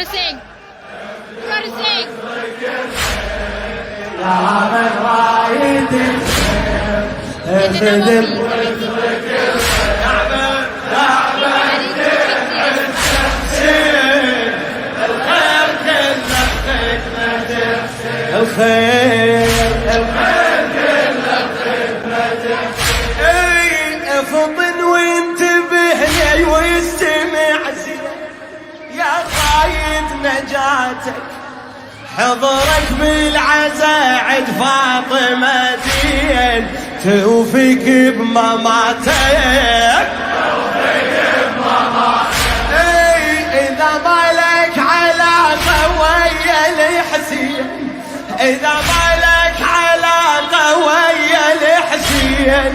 Gotta sing. Gotta sing. يا من رايد In the name of الخير peace, everything. الخير كله بخدمته، الخير الخير كله بخدمته. اي افطن وانتبه لي واستمع زين يا قايد نجاتك، حضرك بالعزاء عد فاطمة دين، توفيك بمماتك، توفيك بمماتك. اي اذا ما لك علاقة ويا الحسين، اذا ما لك علاقة ويا الحسين،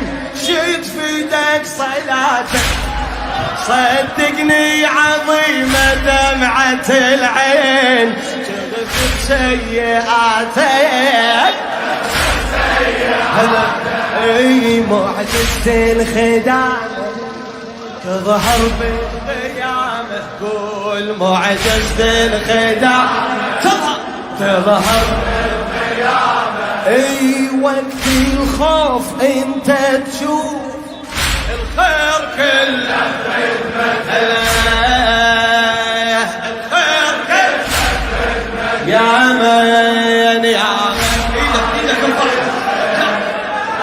شو تفيدك صلاتك؟ صدقني عظيمة دمعة العين تغفر سيئاتك. اي معجزة الخدامة تظهر بالقيامة، قول معجزة الخدامة تظهر تظهر بالقيامة. اي وقت الخوف انت تشوف الخير كله بخدمته، الخير كله. يا من يا من ايدك ايدك ارفع.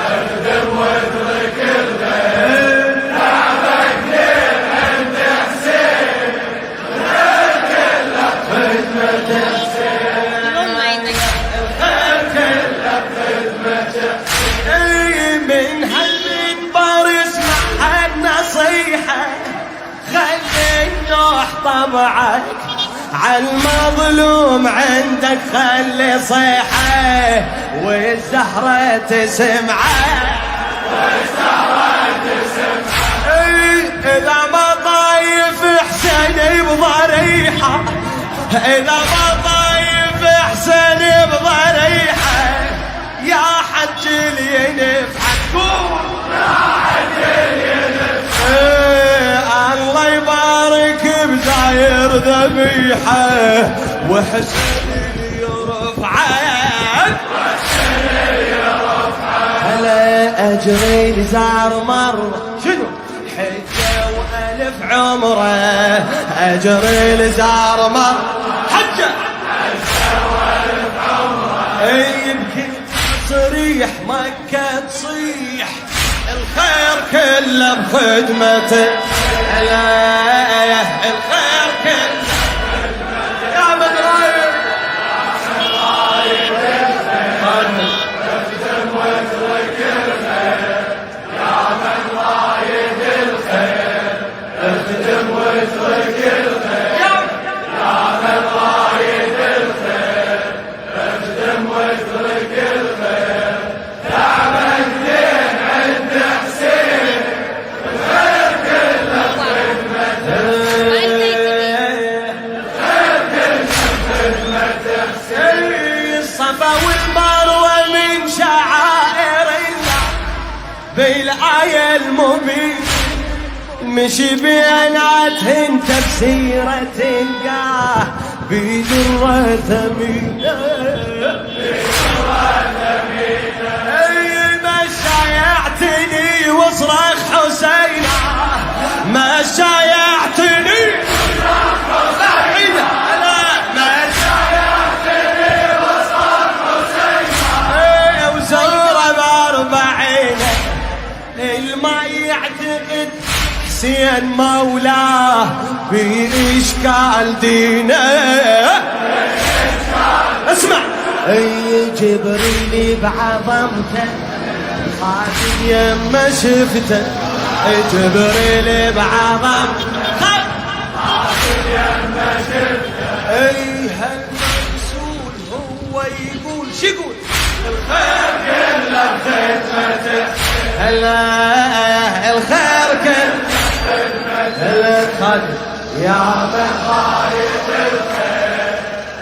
اخدم واترك الخير، تعبك ليه عند حسين؟ الخير كله بخدمة حسين. Don't mind the الخير كله بخدمة. اي من هالمنبر اسمع هالنصيحة، خلي النوح طبعك عالمظلوم عندك، خلي صيحة والزهرة تسمعه، والزهرة تسمعه. اي اذا ما طايف حسين بضريحة، اذا ما طايف حسين بضريحة، يا حج اللي ينفعك، قول يا حج اللي ينفعك. إيه الله يبارك بزاير ذبيحة، وحسين اللي يرفعك، وحسين اللي يرفعك. هلا اجري لزار مرة شنو حجة وألف عمره، أجري لزار مرة حجة حجة وألف عمره. اي بكل تصريح مكة تصيح الخير كله بخدمته، هلا الخير كله. يا من رايد اخدم واترك الخير، يا من رايد الخير، اخدم واترك الخير، يا من رايد الخير، اخدم واترك الخير، تعبك ليه عند حسين؟ الخير كله بخدمته، الخير كله بخدمة حسين. الصفا والمروة من شعائر الله بالآية المبين، مشي بيناتهن تفسيرة تلقاه بدرة ثمينة، اي مشى يعتني واصرخ حسينا، مشى يعتني حسينا، مشى يعتني واصرخ حسينا. وزوره بأربعين الما يعتقد حسين مولاه بإشكال دينه. اسمع اي جبريل بعظمته خادم يما شفته، جبريل بعظمته خادم يما شفته. اي هالمرسول هو يقول شو يقول؟ الخير كله بخدمته. هلا الخير كله هلا خادم يا من رايد الخير،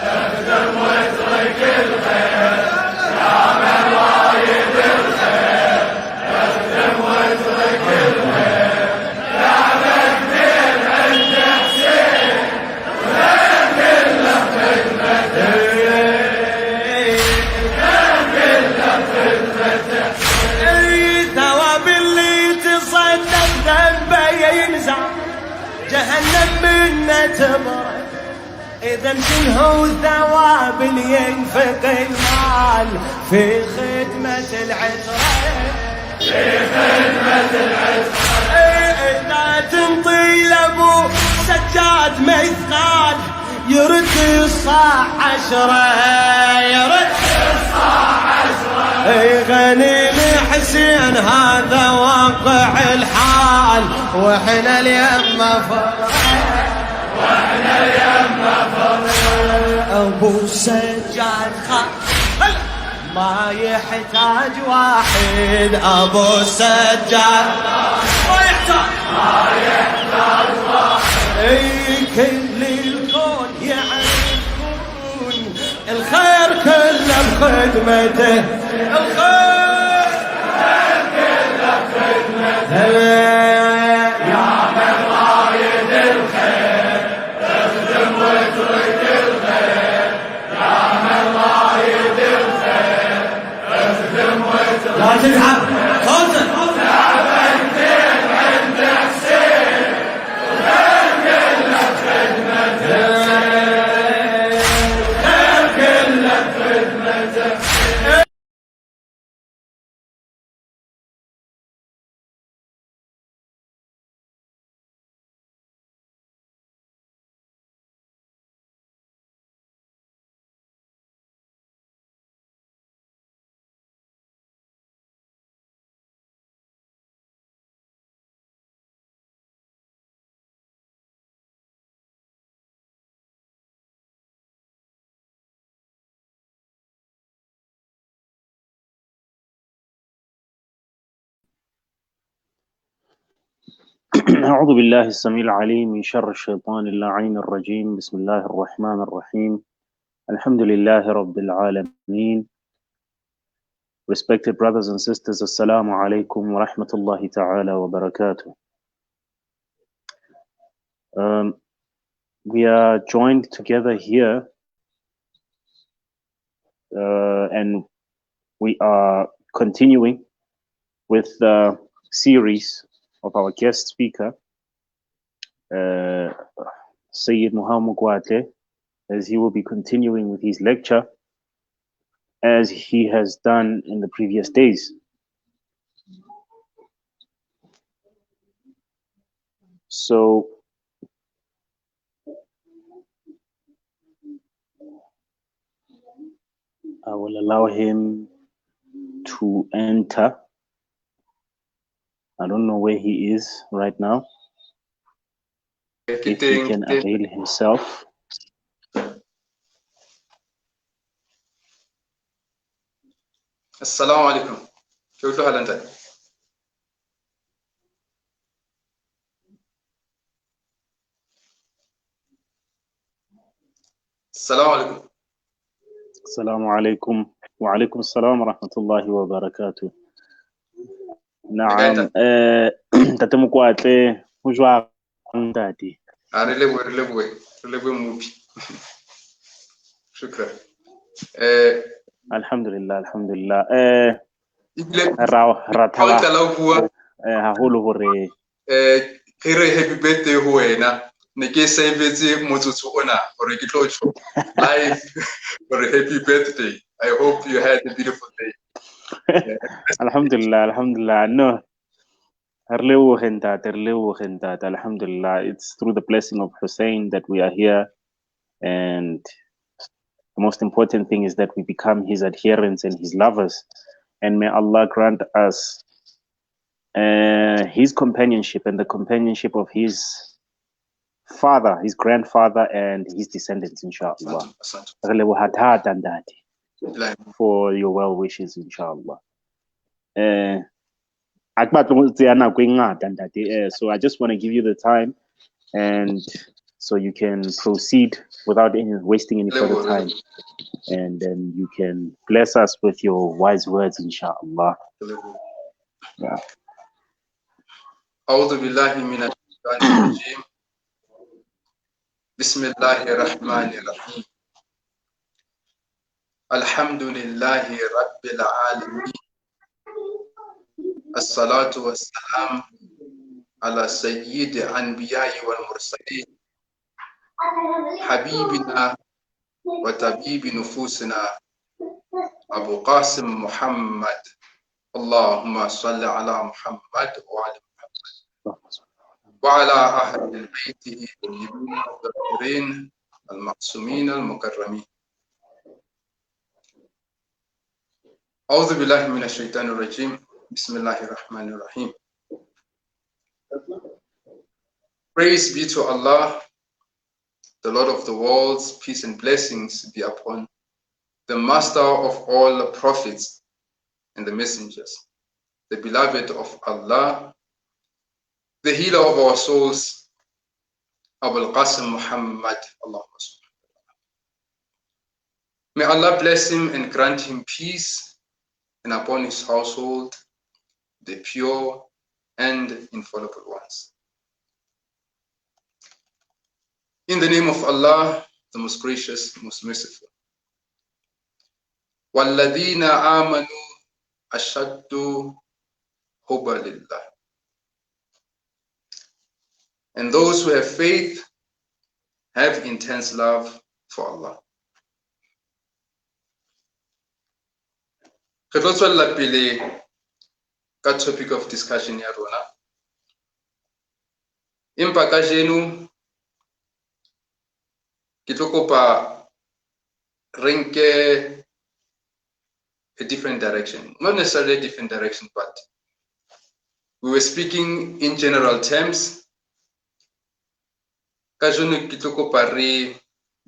اخدم واترك الخير، يا من رايد الخير، اخدم واترك الخير، تعبك ليه عند حسين؟ الخير كله جهنم منا تبرد. إذا شنو الثواب اللي ينفق المال في خدمة العترة؟ في خدمة العترة. إذا تنطي لأبو سجاد مثقال يرد الصاع 10، يرد الصاع 10. غني لحسين هذا واقع الحال، واحنا اليمه فرق، واحنا اليمه فرق. ابو سجاد خال ما يحتاج واحد، ابو سجاد ما يحتاج، ما يحتاج واحد. اي كل الكون يعرفون الخير كله بخدمته، الخير كله بخدمته. يا من رايد الخير اخدم واترك الخير، يا من رايد الخير اخدم واترك. لا تتعب صوتك تعبتين عند حسين، الخير كله بخدمته، الخير كله بخدمته. أعوذ بالله السميع العليم من شر الشيطان اللعين الرجيم. بسم الله الرحمن الرحيم. الحمد لله رب العالمين. Respected brothers and sisters, السلام عليكم ورحمة الله تعالى وبركاته. We are joined together here and we are continuing with the series of our guest speaker, Sayyid Mohau Mokoatle, as he will be continuing with his lecture as he has done in the previous days. So I will allow him to enter. I don't know where he is right now. If he can avail himself. السلام عليكم. كيف الحال انت؟ السلام عليكم. السلام عليكم. وعليكم السلام ورحمة الله وبركاته. نعم. Ntate Mokoatle, ho jwang ntate? A re lebohe, re lebohe, re lebohe Mmupi. Shukran. Alhamdulillah, alhamdulillah. Ebile Ra ha o thaba qala ho bua haholo hore re re happy birthday ho wena. Ne ke save-etse motsotso ona hore ke tlo tjho live hore happy birthday. I hope you had a beautiful day. Alhamdulillah, alhamdulillah. No, re lebohe ntate, re lebohe ntate. Alhamdulillah. It's through the blessing of Hussein that we are here, and the most important thing is that we become his adherents and his lovers, and may Allah grant us his companionship and the companionship of his father, his grandfather, and his descendants, inshallah. Asante, Re leboha thata ntate asante. for your well wishes, inshallah. Ha ke batle ho tseya nako e ngata ntate, so I just want to give you the time, and so you can proceed without any wasting any further Lebohe, time, and then you can bless us with your wise words, inshallah. lebohe. Yeah. أعوذ بالله من الشيطان الرجيم. بسم الله الرحمن الرحيم. الحمد لله رب العالمين. الصلاة والسلام على سيد الأنبياء والمرسلين حبيبنا وطبيب نفوسنا أبو قاسم محمد. اللهم صل على محمد وعلى محمد وعلى أهل بيته الطيبين الطاهرين المعصومين المكرمين. أعوذ بالله من الشيطان الرجيم. بسم الله الرحمن الرحيم. Praise be to Allah, the Lord of the worlds. Peace and blessings be upon the master of all the prophets and the messengers, the beloved of Allah, the healer of our souls, Abu al-Qasim Muhammad. Allahumma. May Allah bless him and grant him peace, and upon his household, the pure and infallible ones. In the name of Allah, the most gracious, most merciful. وَالَّذِينَ آمَنُوا أَشَدُّ حُبًّا لِلَّهِ. And those who have faith have intense love for Allah. Re tlo tswella pele ka topic of discussion ya rona. Empa kajeno ke tlo kopa re nke a different direction. Not necessarily a different direction, but we were speaking in general terms. Kajeno ke tlo kopa re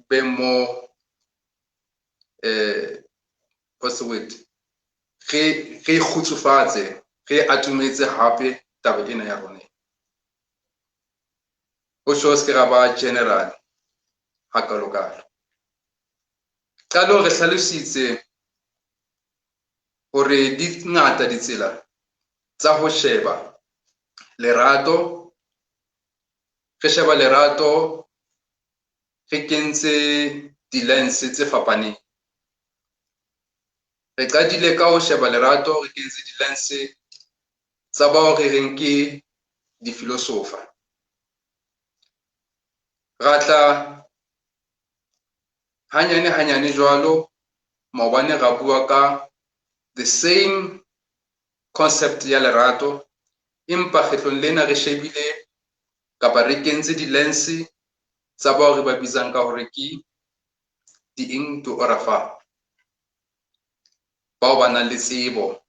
be more, what's the word? Re kgutsufatse, re atumetse hape taba ena ya rona. Ho tjho se ke ra ba general hakalokalo. Qalong re hlalositse hore di ngata ditsela tsa ho sheba lerato. Re sheba lerato re kentse di-lens tse fapaneng. Re qadile ka ho sheba lerato re kentse di-lens tsa bao re reng ke difilosofa. Ra tla hanyane hanyane jwalo, maobane ra bua ka the same concept ya lerato, empa kgetlong lena re shebile kapa re kentse di-lens tsa bao re ba bitsang ka hore ke di-ing-to-orafa, bao ba nang le tsebo,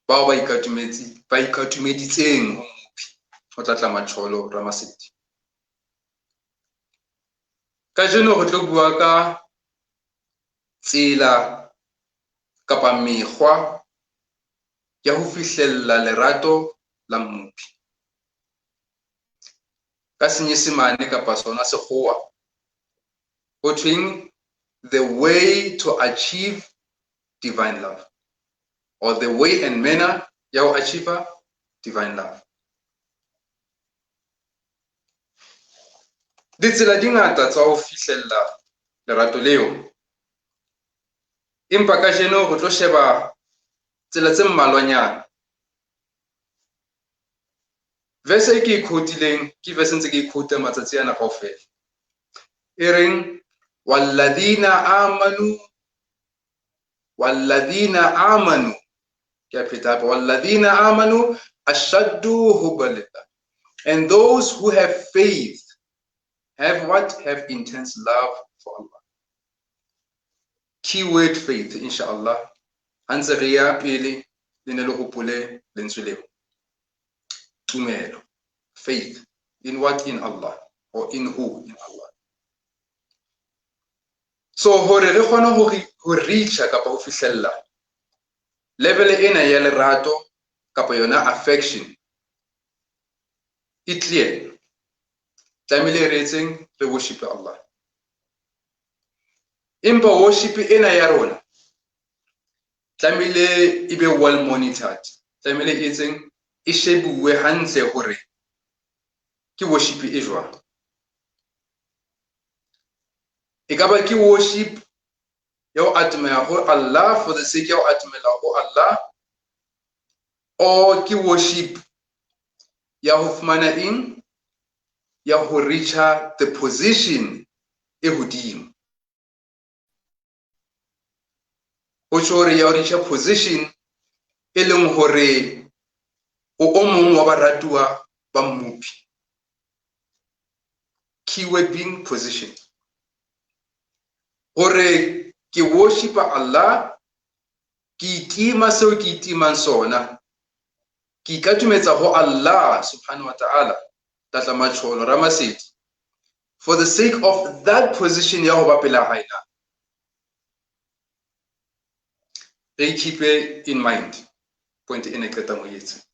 bao ba ikatumeditseng ho Mmopi, ho tlatla Matjholo Ramasedi. Kajeno re tlo bua ka tsela kapa mekgwa ya ho fihlella lerato la Mmopi. Ka Senyesemane kapa sona Sekgowa, ho thweng the way to achieve divine love, or the way and manner ya ho achieve divine love. Ditsela di ngata tsa ho fihlella lerato leo, empa kajeno re tlo sheba tsela tse mmalwanyana. Verse e ke e quotileng, ke verse ntse ke e quote matsatsi ana kaofela, e reng walladhina amanu, walladhina amanu, ke a pheta hape, walladhina amanu ashaddu hubban lillah. And those who have faith have what? Have intense love for Allah. Keyword faith, inshallah. Ha ntse re ya pele, le ne le hopole lentswe leo. Tumelo, faith. In what? In Allah. Or in who? In Allah. So hore re kgone ho reacha kapa ho fihlella level ena ya lerato kapa yona affection, e clear. Tlamehile re etseng? Re worship Allah. Empa worship ena ya rona tlamehile e be well monitored. Tlamehile e etseng? E shebuwe hantle hore ke worship e jwang. E ka ba ke worship ya ho atomela ho Allah for the sake ya ho atomela ho Allah, or ke worship ya ho fumana eng, ya ho reacha the position e hodimo. Ho tjho hore ya ho reacha position e leng hore o o mong wa baratuwa ba Mmopi. Keyword being position. Hore ke worshipa Allah, ke itima seo ke itimang sona, ke ikatumetsa ho Allah subhanahu wa ta'ala, Tlatla Matjholo Ramasedi, for the sake of that position ya ho ba pela hae na. Re keep in mind point ena e qetang ho etsa.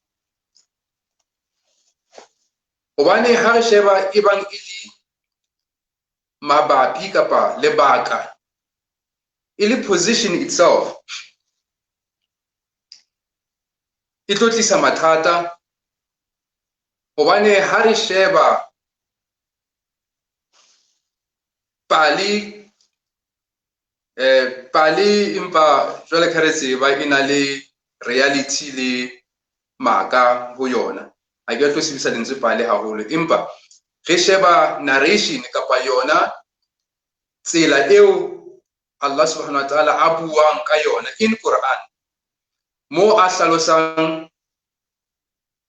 Hobane ha re sheba e bang e le mabapi kapa lebaka, e le position itself, e tlo tlisa mathata. Hobane ha re sheba pale, pale empa jwale ka re tseba e na le reality le maka ho yona. Ha ke tlo sebedisa lentswe pale haholo, empa re sheba narration kapa yona tsela eo Allah subhanahu wa ta'ala a buang ka yona in Quran, mo a hlalosang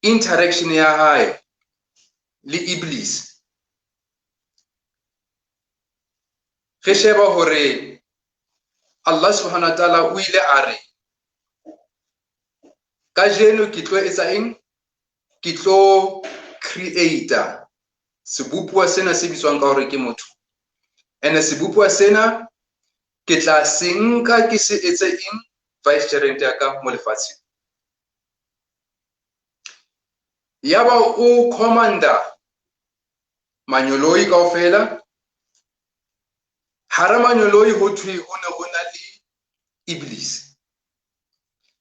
interaction ya hae le Iblis. Re sheba hore Allah subhanahu wa ta'ala o ile a re kajeno ke tlo etsa eng? Ke tlo creator sebopuwa sena se bitswang ka hore ke motho. Ene sebopuwa sena ke tla se nka ke se etse eng? Vicegerent ya ka mo lefatsheng. Yaba o commander manyoloi kaofela. Hara manyoloi ho thwe ho ne ho na le Iblis.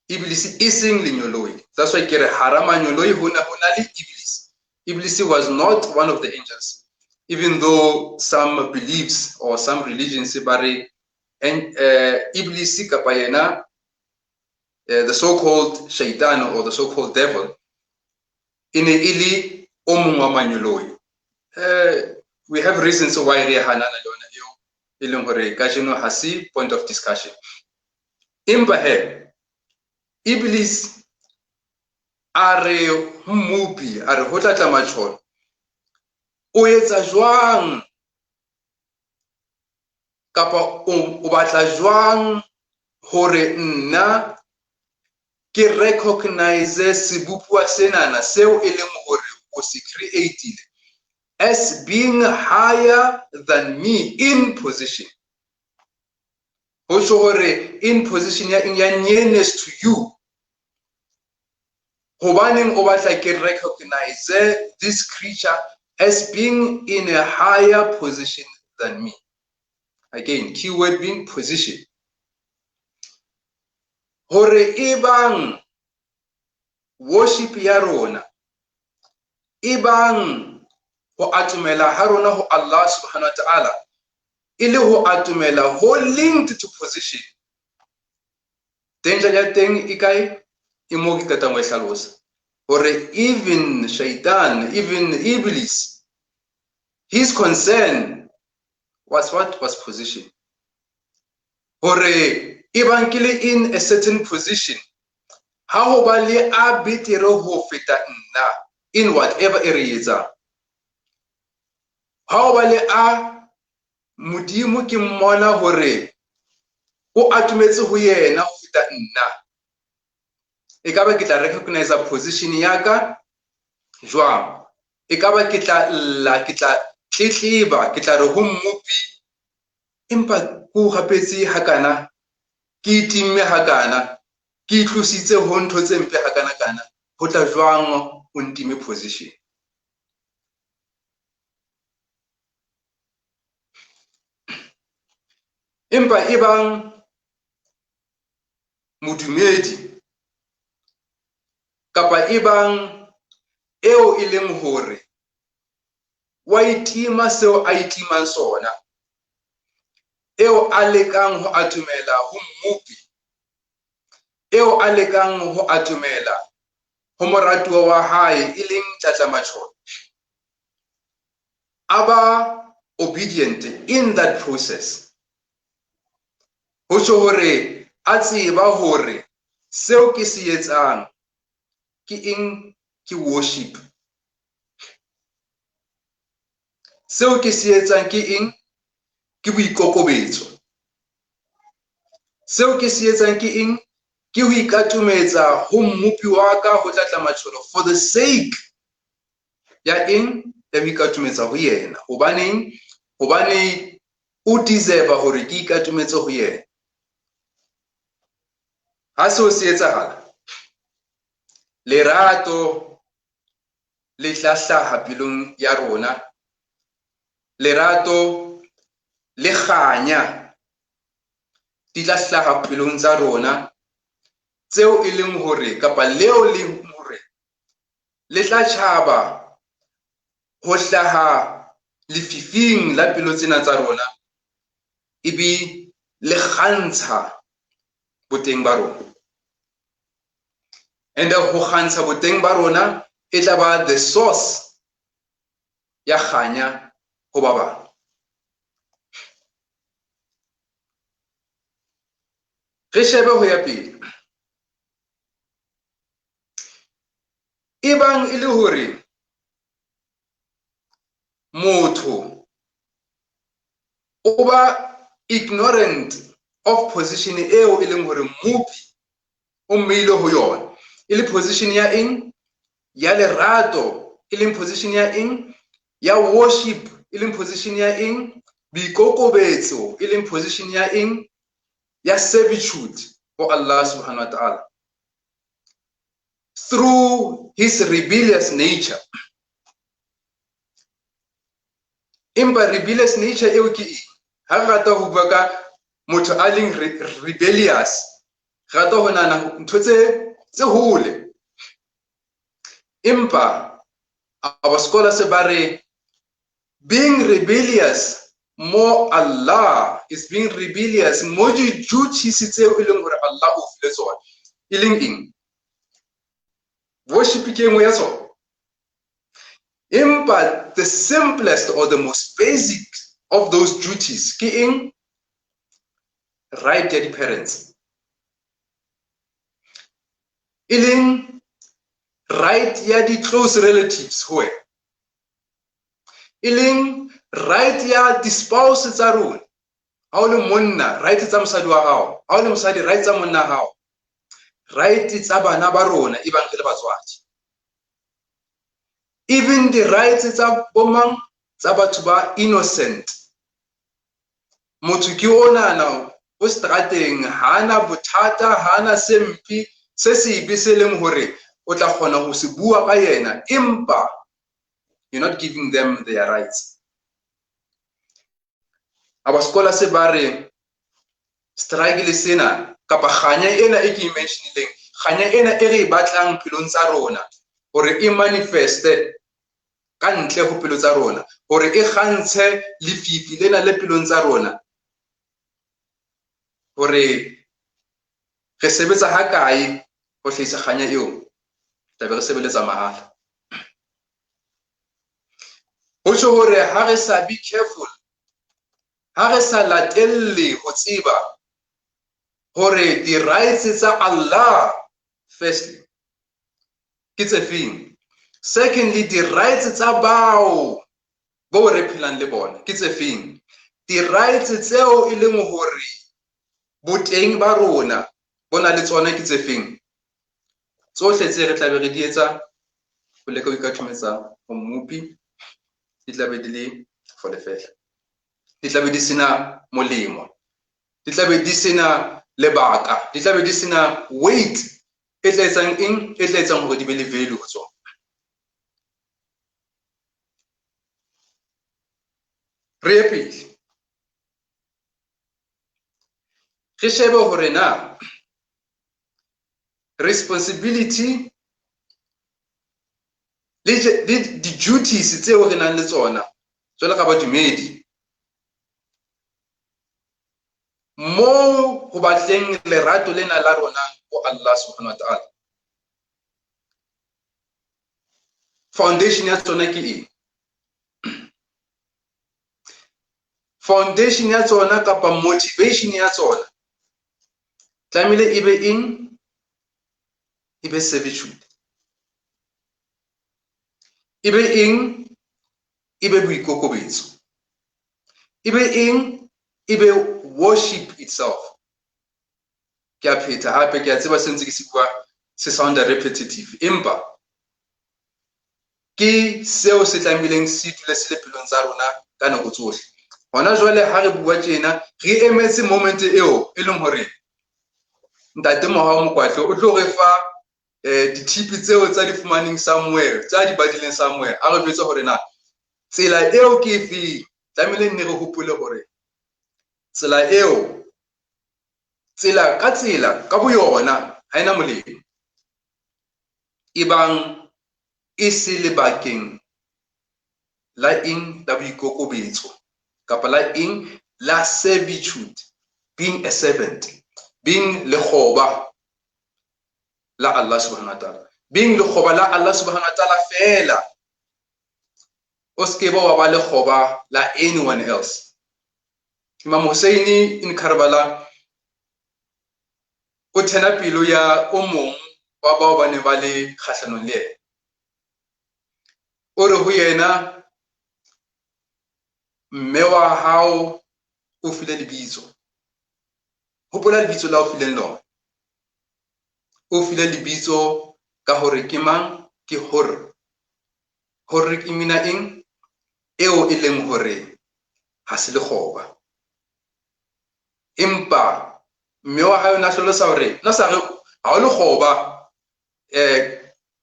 Iblis e seng lenyoloi. That's why ke re hara manyoloi ho ne ho na le Iblis. Iblis was not one of the angels, even though some beliefs or some religions ba re Iblis kapa yena, the so-called shaitan or the so-called devil, e ne e le o mong wa manyoloi. We have reasons why re hanana le yona eo, e leng hore kajeno ha se point of discussion. Empa he, Iblis a re ho Mmopi, a re ho tlatla Matjholo, o etsa jwang kapa o batla jwang hore nna ke recognize sebopuwa senana seo e leng hore o se create-ile as being higher than me in position. Ho tjho hore in position ya nearness to you. Hobaneng o batla ke recognize this creature as being in a higher position than me. Again, keyword being position. Hore ebang worship ya rona, ebang ho atumela ha rona ho Allah subhanahu wa ta'ala, e le ho atumela ho linked to position. Danger ya teng e kae? E mo ke qetang ho e hlalosa. Hore even shaitan, even Iblis, his concern was what? Was position. Hore ebang ke le in a certain position, ha ho ba le a betere ho feta nna in whatever e re etsang, ha ho ba le a Modimo ke mmona hore o atumetse ho yena ho feta nna, e ka ba ke tla recognize position ya ka jwang? E ka ba ke tla lla, ke tla tletleba, ke tla re ho Mmopi, empa ke o rapetse hakana, ke itimme hakana, ke itlositse ho ntho tse mpe hakana kana, ho tla jwang o ntime position? Empa ebang modumedi kapa ebang eo e leng hore wa itima seo a itimang sona, eo a lekang ho atumela ho Mmopi, eo a lekang ho atumela ho moratuwa wa hae e leng Tlatlamatjholo, a ba obedient in that process. Ho tjho hore a tseba hore seo ke se etsang ke eng, ke worship. Seo ke se etsang ke eng, ke boikokobetso. Seo ke se etsang ke eng, ke ho ikatometsa ho mmopi wa ka ho Tlatlamatjholo for the sake ya eng, ya ho ikatometsa ho yena. Hobaneng? Hobane o deserve hore ke ikatometse ho yena. Ha seo se etsahala, lerato le tla hlaha pelong ya rona, lerato le kganya di tla hlaha pelong tsa rona, tseo e leng hore kapa leo leng hore le tla tjhaba ho hlaha lefifing la pelo tsena tsa rona, ebe le kgantsha boteng ba rona. And ho kgantsha boteng ba rona e tla ba the source ya kganya ho ba bang. Re shebe ho ya pele. Ebang e le hore motho o ba ignorant of position eo e leng hore mmopi o mmeile ho yona, e le position ya eng, ya lerato, e leng position ya eng, ya worship, e leng position ya eng, boikokobetso, e leng position ya eng, ya servitude ho Allah subhanahu wa ta'ala through his rebellious nature. Empa rebellious nature eo ke eng? Ha re rata ho bua ka motho a leng rebellious, re rata ho nahana ntho tse hole. Empa our scholars ba re being rebellious mo Allah is being rebellious mo di-duties tseo e leng hore Allah o file tsona, e leng eng? Worship ke engwe ya tsona. Empa the simplest or the most basic of those duties ke eng? Right ya di-parents, e leng right ya di-close relatives ho wena, e leng right ya di-spouse tsa rona. Ha o le monna, right tsa mosadi wa hao, ha o le mosadi, right tsa monna hao, right tsa bana ba rona e bang re le batswadi, even the rights tsa bomang, tsa batho ba innocent. Motho ke onana o strateng, hana bothata, hana sempi se sebe se leng hore o tla kgona ho se bua ka yena, empa you're not giving them their rights. Our scholars ba re struggle sena kapa kganya ena e ke e mentionileng, kganya ena e re e batlang pelong tsa rona hore e manifeste ka ntle ho pelo tsa rona, hore e kgantshe lefifi lena le pelong tsa rona, hore re sebetsa ha kae ho hlahisa kganya eo, tla be re sebeletsa mahala. Ho tjho hore ha re sa be careful, ha re sa latelle ho tseba hore di-rights tsa Allah firstly ke tse feng, secondly di-rights tsa bao bo re phelang le bona ke tse feng, di-rights tseo e leng hore boteng ba rona bo na le tsona ke tse feng, tsohle tse re tlabe re di etsa ho leka ho ikathometsa ho mmopi di tlabe di le for lefela, di tlabe di sena molemo, di tlabe di sena lebaka, di tlabe di sena weight e tla etsang eng, e tla etsang hore di be le value ho tsona. Re ye pele, re shebe hore na responsibility le di-duties tseo re nang le tsona jwalo ka badumedi mo ho batleng lerato lena la rona ho Allah subhanahu wa ta'ala. Foundation ya tsona ke eng? Foundation ya tsona kapa motivation ya tsona tlamehile e be eng? E be servitude. E be eng? E be boikokobetso. E be eng? E be worship itself. Ke a phetha hape, ke a tseba se ntse ke se bua se sounda repetitive, empa ke seo se tlamehileng se dule se le pelong tsa rona ka nako tsohle. Hona jwale ha re bua tjena, re emetse moment eo e leng hore Ntate Mohau Mokwatlo o tlo re fa dithipi tseo tsa di fumaneng somewhere, tsa di badileng somewhere, a re jwetse hore na tsela eo ke efeng. Tlamehile nne re hopole hore tsela eo, tsela ka tsela ka boyona ha ena molemo, ebang e se lebakeng la eng, la boikokobetso kapa la eng, la servitude, being a servant, being lekgoba la Allah subhanahu wa ta'ala, being lekgoba la Allah subhanahu wa ta'ala fela. O se ke ba wa ba lekgoba la anyone else. Imam Hussein in Karbala o thena pelo ya o mong wa bao ba ne ba le kgahlanong le yena. O re ho yena, mme wa hao o file lebitso, hopola lebitso la o fileng lona. O file lebitso ka hore ke mang? Ke hore hore ke mina eng eo e leng hore ha se lekgoba. Empa mme wa hae o na hlalosa hore na sa re ha o lekgoba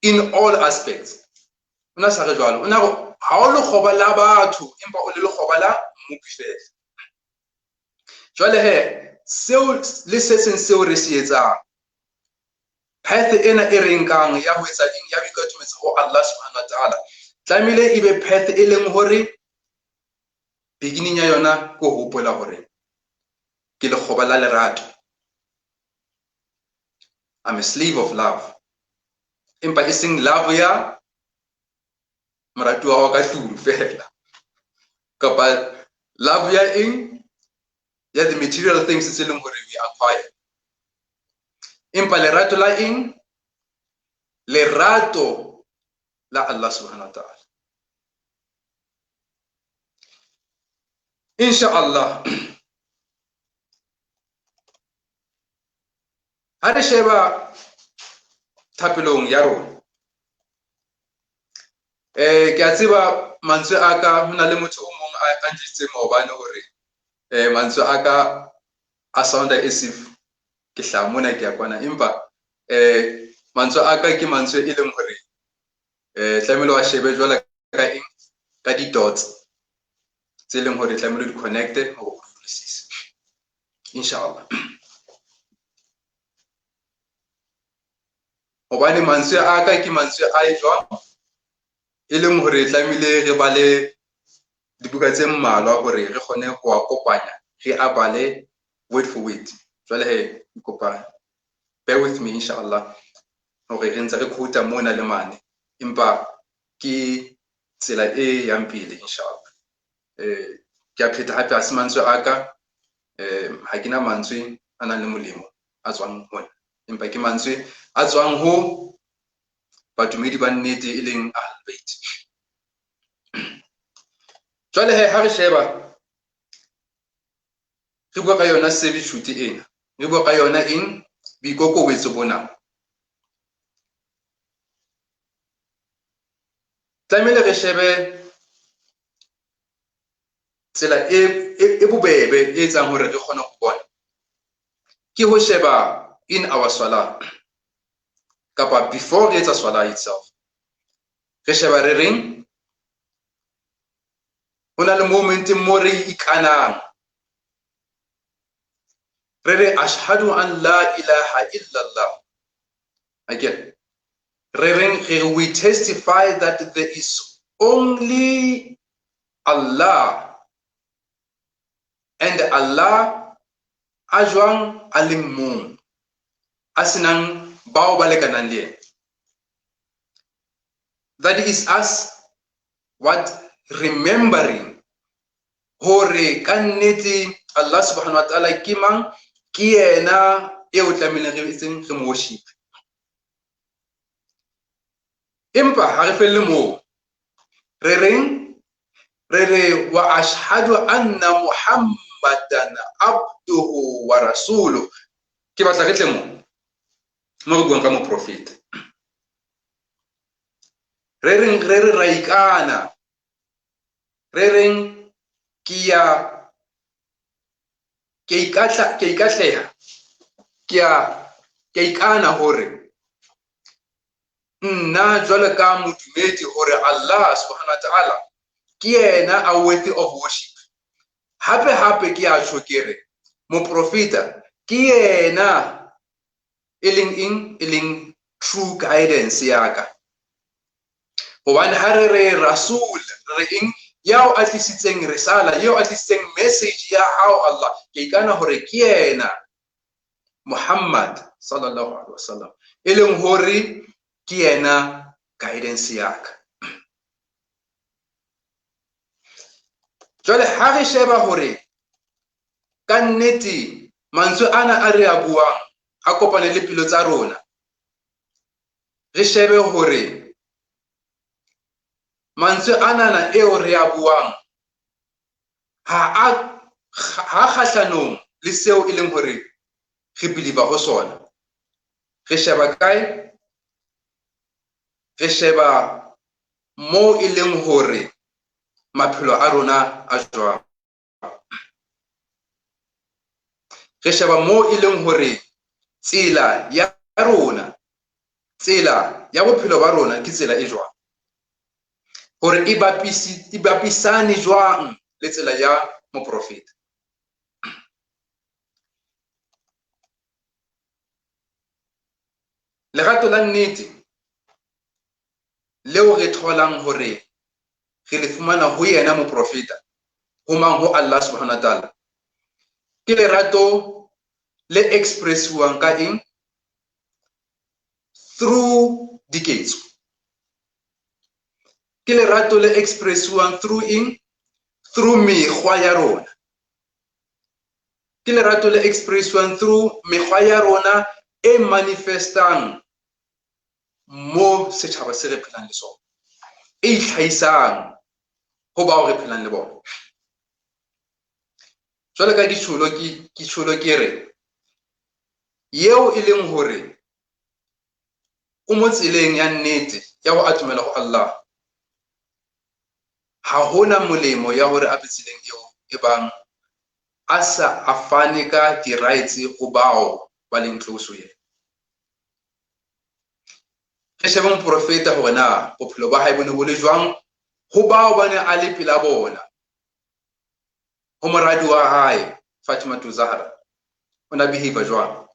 in all aspects. O na sa re jwalo, o na re ha o lekgoba la batho, empa o le lekgoba la Mmopi fela. Jwale he, seo le se seng seo re se etsang, path ena e re nkang ya ho etsa eng, ya boikatumetsa ho Allah subhanahu wa ta'ala, tlamehile e be path e leng hore beginning ya yona ke ho hopola hore ke lekgoba la lerato. I'm a slave of love. Empa e seng love ya moratuwa wa ka tlung fela, kapa love ya eng, ya the material things tse leng hore we acquire. Empa lerato la eng? Lerato la Allah subhanahu wa ta'ala. Inshallah, ha re sheba thapelong ya rona, ke a tseba mantswe a ka, ho na le motho o mong a njwetsitseng maobane hore mantswe a ka a sounda as if ke hlaha mona ke ya kwana, empa mantswe a ka ke mantswe e leng hore tlamehile wa shebe jwalo ka eng, ka di-dots tse leng hore tlamehile di connecte hore o utlwisise. Inshallah. Hobane mantswe a ka ke mantswe a e jwang, e leng hore tlamehile re bale dibuka tse mmalwa hore re kgone ho a kopanya, re a bale word for word. Jwale he, ke kopa bear with me inshallah, hore re ntse re quote mona le mane, empa ke tsela e yang pele inshallah. Ke a pheta hape, ha se mantswe a ka, ha ke na mantswe a nang le molemo a tswang ho nna, empa ke mantswe a tswang ho badumedi ba nnete e leng Ahlul Bait. Jwale he, ha re sheba re bua ka yona servitude ena, re bua ka yona eng, boikokobetso bona, tlamehile re shebe tsela e bobebe e etsang hore re kgone ho bona, ke ho sheba in our salah, kapa before re etsa salah itself, re sheba re reng, ho na le moment mo re ikanang, re re ashhadu an la ilaha illallah. Again, re reng, re re we testify that there is only Allah, and Allah a jwang a leng mong, a senang bao ba lekanang le yena. That is us what remembering hore ka nnete Allah subhanahu wa ta'ala ke mang, ke yena eo tlamehileng re etseng re mo worship. Empa ha re felle moo, re reng? Re re wa ashhadu anna Muhammadan abduhu wa rasuluhu. Ke batla re tle mo, mo re buang ka moprofeta. Re reng? Re re ra ikana. Re reng? Ke ya, ke ikatla, ke ikatleha. Ke ya, ke ikana hore nna jwalo ka modumedi hore Allah subhanahu wa ta'ala ke yena a worthy of worship. Hape hape ke a tjho ke re moprofeta ke yena e leng eng, e leng true guidance ya ka. Hobane ha re re rasul, re re eng? Yao a tlisitseng risala, yeo a tlisitseng message ya hao Allah, ke ikana hore ke yena Muhammad sallallahu alaihi wasallam, e leng hore ke yena guidance ya ka. Jwale ha re sheba hore ka nnete mantswe ana a re a buang a kopane le pelo tsa rona, re shebe hore mantswe anana eo re a buang ha a ha kgahlanong le seo e leng hore re believe ho sona. Re sheba kae? Re sheba moo e leng hore maphelo a rona a jwang. Re sheba moo e leng hore tsela ya rona, tsela ya bophelo ba rona ke tsela e jwang, hore e bapisane jwang le tsela ya moprofeta. Lerato la nnete leo re tholang hore re le fumana ho yena moprofeta, ho mang? Ho Allah subhanahu wa ta'ala, ke lerato le expressiwang ka eng? Through diketso. Ke lerato le expressiwang through eng? Through mekgwa ya rona. Ke lerato le expressiwang through mekgwa ya rona e manifestang mo setjhaba se re phelang le sona, e itlhahisang ho bao re phelang le bona. Jwale ka ditjholo ke tjholo ke re eo e leng hore o mo tseleng ya nnete ya ho atumela ho Allah, ha hona molemo ya hore a be tseleng eo e bang a sa a fane ka di-rights ho bao ba leng close ho yena. Re shebe moprofeta hore na bophelo ba hae bo ne bo le jwang ho bao ba ne a le pela bona. Ho moradi wa hae Fatima Zahra, o na behave jwang?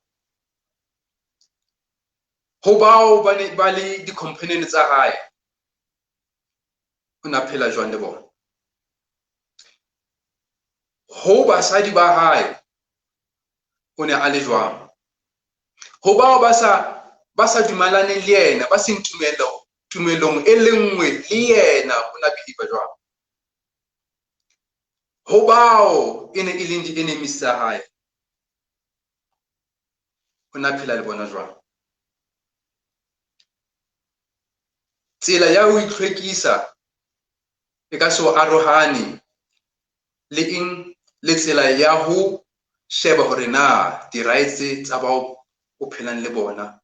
Ho bao ba ne ba le di-companion tsa hae, o na phela jwang le bona? Ho basadi ba hae, o ne a le jwang? Ho bao ba sa dumelaneng le yena, ba seng tumelong e le nngwe le yena, o na behave jwang? Ho bao e ne e leng di-enemies tsa hae, o na phela le bona jwang? Tsela ya ho itlhwekisa e ka se o arohane le eng? Le tsela ya ho sheba hore na di-rights tsa bao o phelang le bona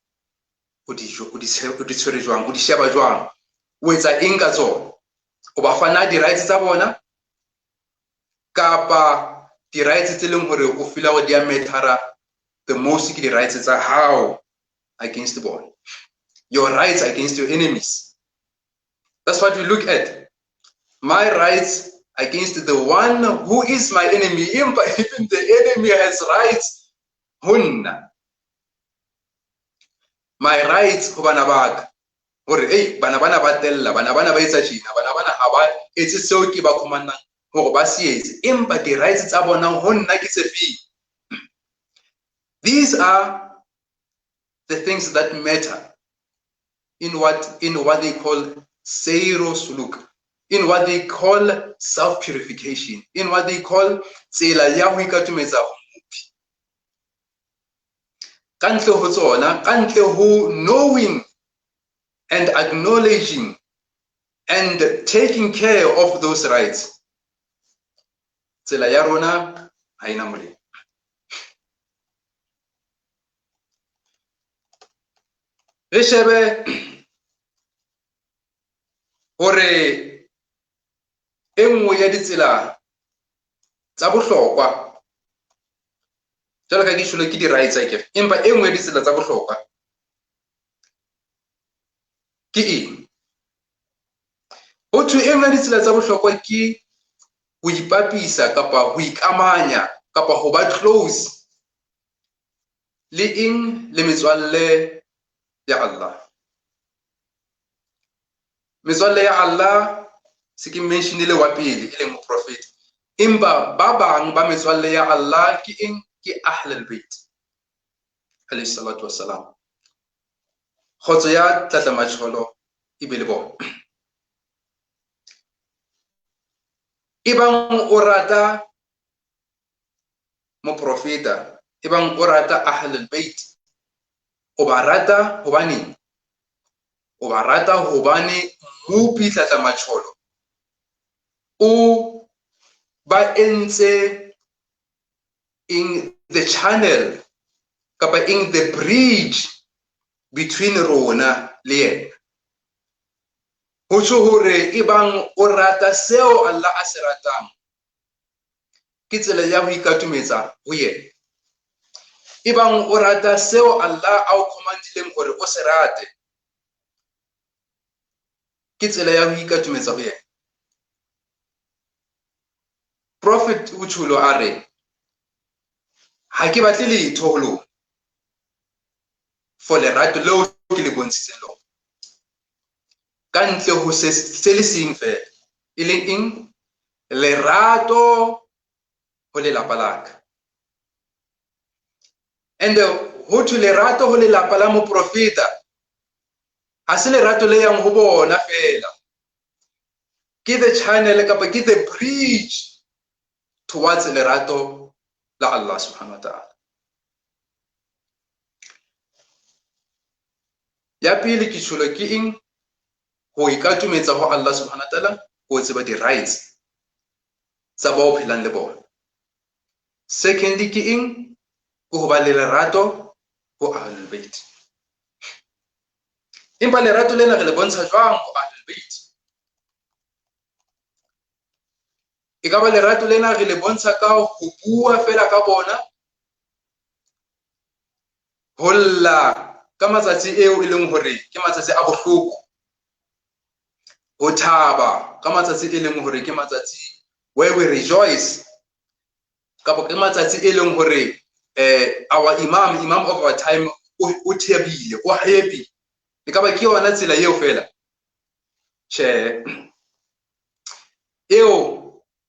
o di tshwere jwang, o di sheba jwang, o etsa eng ka tsona, o ba fa na di-rights tsa bona kapa di-rights tse leng hore o feel hore di a matter the most ke di-rights tsa hao against bona, your rights against your enemies. That's what we look at. My rights against the one who is my enemy. Even the enemy has rights ho nna. My rights ho bana ba ka. Hore, hey, bana bana ba tella, bana bana ba etsa tjena, bana bana ha ba etse seo ke ba khomannang hore ba se etse. Empa di-rights tsa bona ho nna ke tse feng? These are the things that matter in what they call Seiro suluk, in what they call self-purification, in what they call tsela ya ho ikatumetsa ho Mmopi. Ka ntle ho tsona, ka ntle ho knowing and acknowledging and taking care of those rights, tsela ya rona ha ena molemo. Re shebe hore e nngwe ya ditsela tsa bohlokwa, jwalo ka ke tjholo ke di-rights akere, empa e nngwe ya ditsela tsa bohlokwa ke eng? Ho thwe e nngwe ya ditsela tsa bohlokwa ke ho ipapisa kapa ho ikamanya kapa ho ba close le eng, le metswalle ya Allah. Metswalle ya Allah se ke mentionile wa pele e leng moprofeta, empa ba bang ba metswalle ya Allah ke eng? Ke Ahlul Bait alayhi salatu wassalam. Kgotso ya tlatlamatjholo e be le bona. Ebang o rata moprofeta, ebang o rata Ahlul Bait, o ba rata hobane, o ba rata hobane Mmopi tlatlamatjholo o ba entse in the channel kapa in the bridge between rona le yena. Ho tjho hore ebang o rata seo Allah a se ratang, ke tsela ya ho ikatumetsa ho yena. Ebang o rata seo Allah a o commandileng hore o se rate, ke tsela ya ho ikatumetsa ho yena. Prophet o tjholo a re, ha ke batle letho ho lona for lerato leo ke le bontshitseng lona, ka ntle ho se le seng feela, e leng eng? Lerato ho lelapa la ka. And ho thwe lerato ho lelapa la moprofeta ha se lerato le yang ho bona feela, ke the channel kapa ke the bridge towards lerato la Allah subhanahu wa ta'ala. Ya pele ke tjholo ke eng? Ho ikatumetsa ho Allah subhanahu wa ta'ala, ho tseba di-rights tsa bao phelang le bona. Secondly ke eng? Ke ho ba le lerato ho Ahlul Bait. Empa lerato lena re le bontsha jwang ho Ahlul Bait? E ka ba lerato lena re le bontsha ka ho bua fela ka bona, ho lla ka matsatsi eo e leng hore ke matsatsi a bohloko, ho thaba ka matsatsi e leng hore ke matsatsi where we rejoice, kapa ke matsatsi e leng hore our imam, imam of our time, o thabile, o happy. E ka ba ke yona tsela eo fela? Tjhe, eo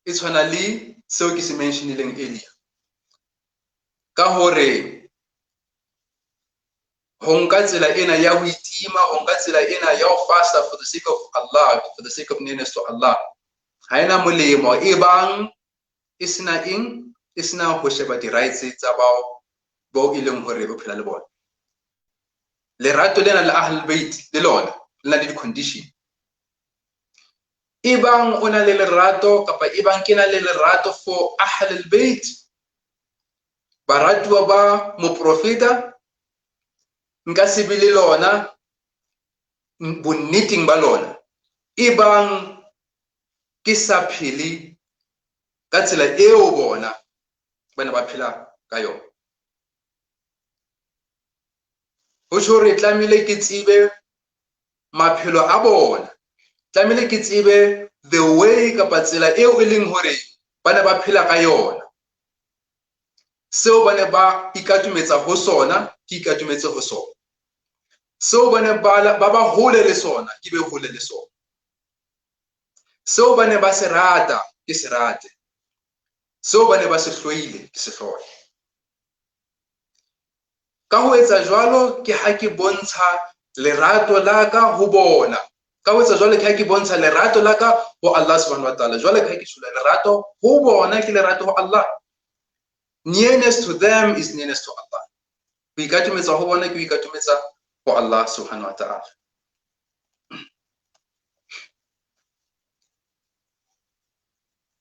e tshwana le seo ke se mentionileng earlier, ka hore ho nka tsela ena ya ho itima, ho nka tsela ena ya ho fasta for the sake of Allah, for the sake of nearness to Allah, ha ena molemo e bang e sena eng, e sena ho sheba di-rights tsa bao e leng hore o phela le bona. Lerato lena la Ahlul Bait le lona le na le di-condition. Ebang o na le lerato kapa ebang ke na le lerato for Ahlul Bait, baratuwa ba moprofeta, nka se be le lona bonneteng ba lona ebang ke sa phele ka tsela eo bona ba ne ba phela ka yona. Ho tjho hore tlamehile ke tsebe maphelo a bona, tlamehile ke tsebe the way kapa tsela eo e leng hore ba ne ba phela ka yona, seo ba ne ba ikatumetsa ho sona ke ikatumetse ho sona, seo ba ne ba ba hole le sona ke be hole le sona, seo ba ne ba se rata ke se rate, seo ba ne ba se hloile ke se hloye. Ka ho etsa jwalo ke ha ke bontsha lerato la ka ho bona, Ka ho etsa jwalo ke ha ke bontsha lerato la ka ho Allah subhanahu wa ta'ala. Jwale ka ha ke shula lerato ho bona ke lerato ho Allah. Nearness to them is nearness to Allah. Ho ikatumetsa ho bona ke ho ikatumetsa ho Allah subhanahu wa ta'ala.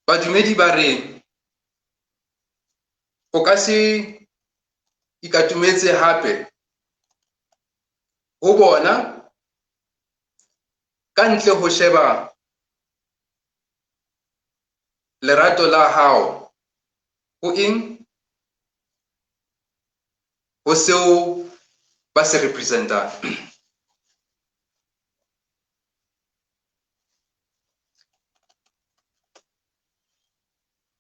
Badumedi ba re o ka se ikatumetse hape ho bona ka ntle ho sheba lerato la hao ho eng, ho seo ba se representang.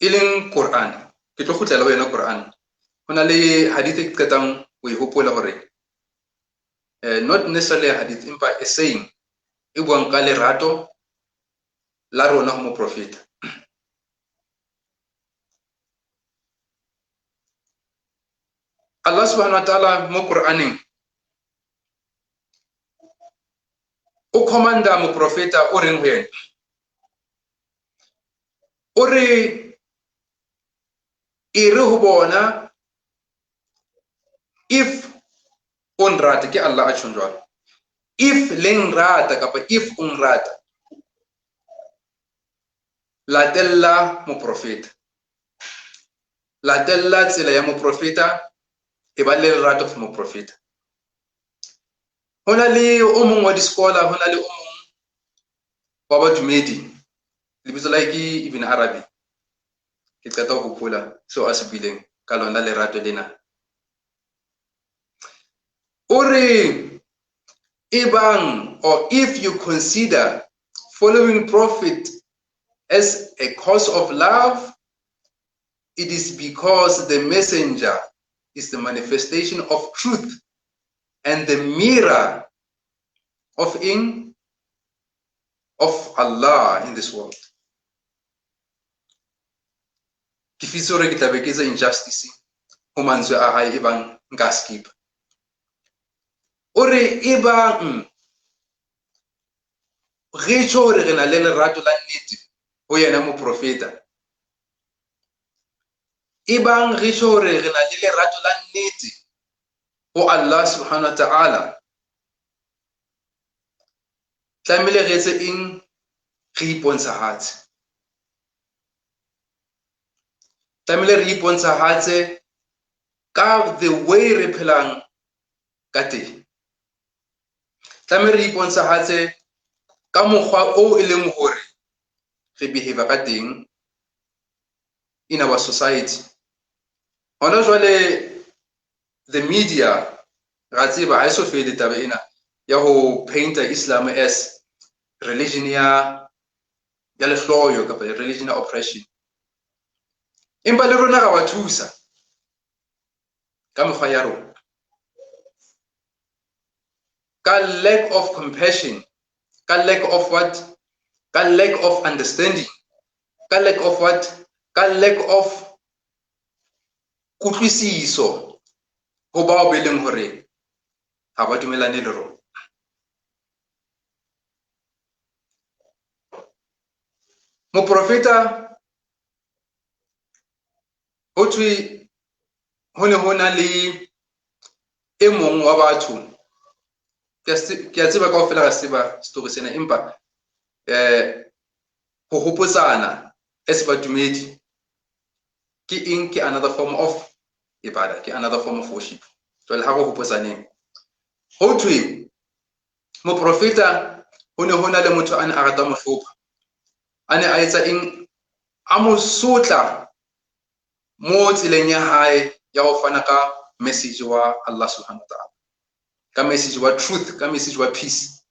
E leng Quran. Ke tlo kgutlela ho yona Quran. Ho na le hadith e ke qetang ho e hopola hore not necessarily hadith empa a saying e buang ka lerato la rona ho moprofeta. Allah subhanahu wa ta'ala mo Quraneng o commanda moprofeta o reng ho yena? O re e re ho bona if o nrata, ke Allah a tjhong jwalo. If le nrata kapa if o nrata, latella moprofeta. Latella tsela ya moprofeta, e ba le lerato for moprofeta. Ho na le o mong wa di-scholar, ho na le o mong wa badumedi, lebitso la hae ke Ibn Arabi. Ke qeta ho hopola seo a se buileng ka lona lerato lena. O re ebang, or if you consider following prophet as a cause of love, it is because the messenger is the manifestation of truth and the mirror of in of Allah in this world. Ke fitse hore ke tla be ke etsa injustice ho mantswe a hae ebang nka skip. O re ebang re tjho hore re na le lerato la nnete ho yena moprofeta, ebang re tjho hore re na le lerato la nnete ho Allah subhanahu wa ta'ala, tlamehile re etse eng? Re ipontshahatse. Tlamehile re ipontshahatse ka the way re phelang ka teng. Tlamehile re ipontshahatse ka mokgwa oo e leng hore re behave ka teng in our society. Hona jwale the media ra tseba ha e so fele taba ena ya ho painta Islam as religion ya lehloyo kapa religion ya oppression. Empa le rona ra ba thusa ka mekgwa ya rona, ka lack of compassion, ka lack of what, ka lack of understanding, ka lack of what, ka lack of kutlwisiso ho bao be leng hore ha ba dumelane le rona. Moprofeta ho thwe ho ne ho na le e mong wa batho, ke a tseba kaofela ra tseba story sena, empa ho hopotsana as badumedi ke eng? Ke another form of ibada, ke another form of worship. Jwale ha re hopotsaneng, ho thwe moprofeta ho ne ho na le motho a ne a rata mohlopha, a ne a etsa eng? A mo sotla mo tseleng ya hae ya ho fana ka message wa Allah subhanahu wa ta'ala, ka message wa truth, ka message wa peace.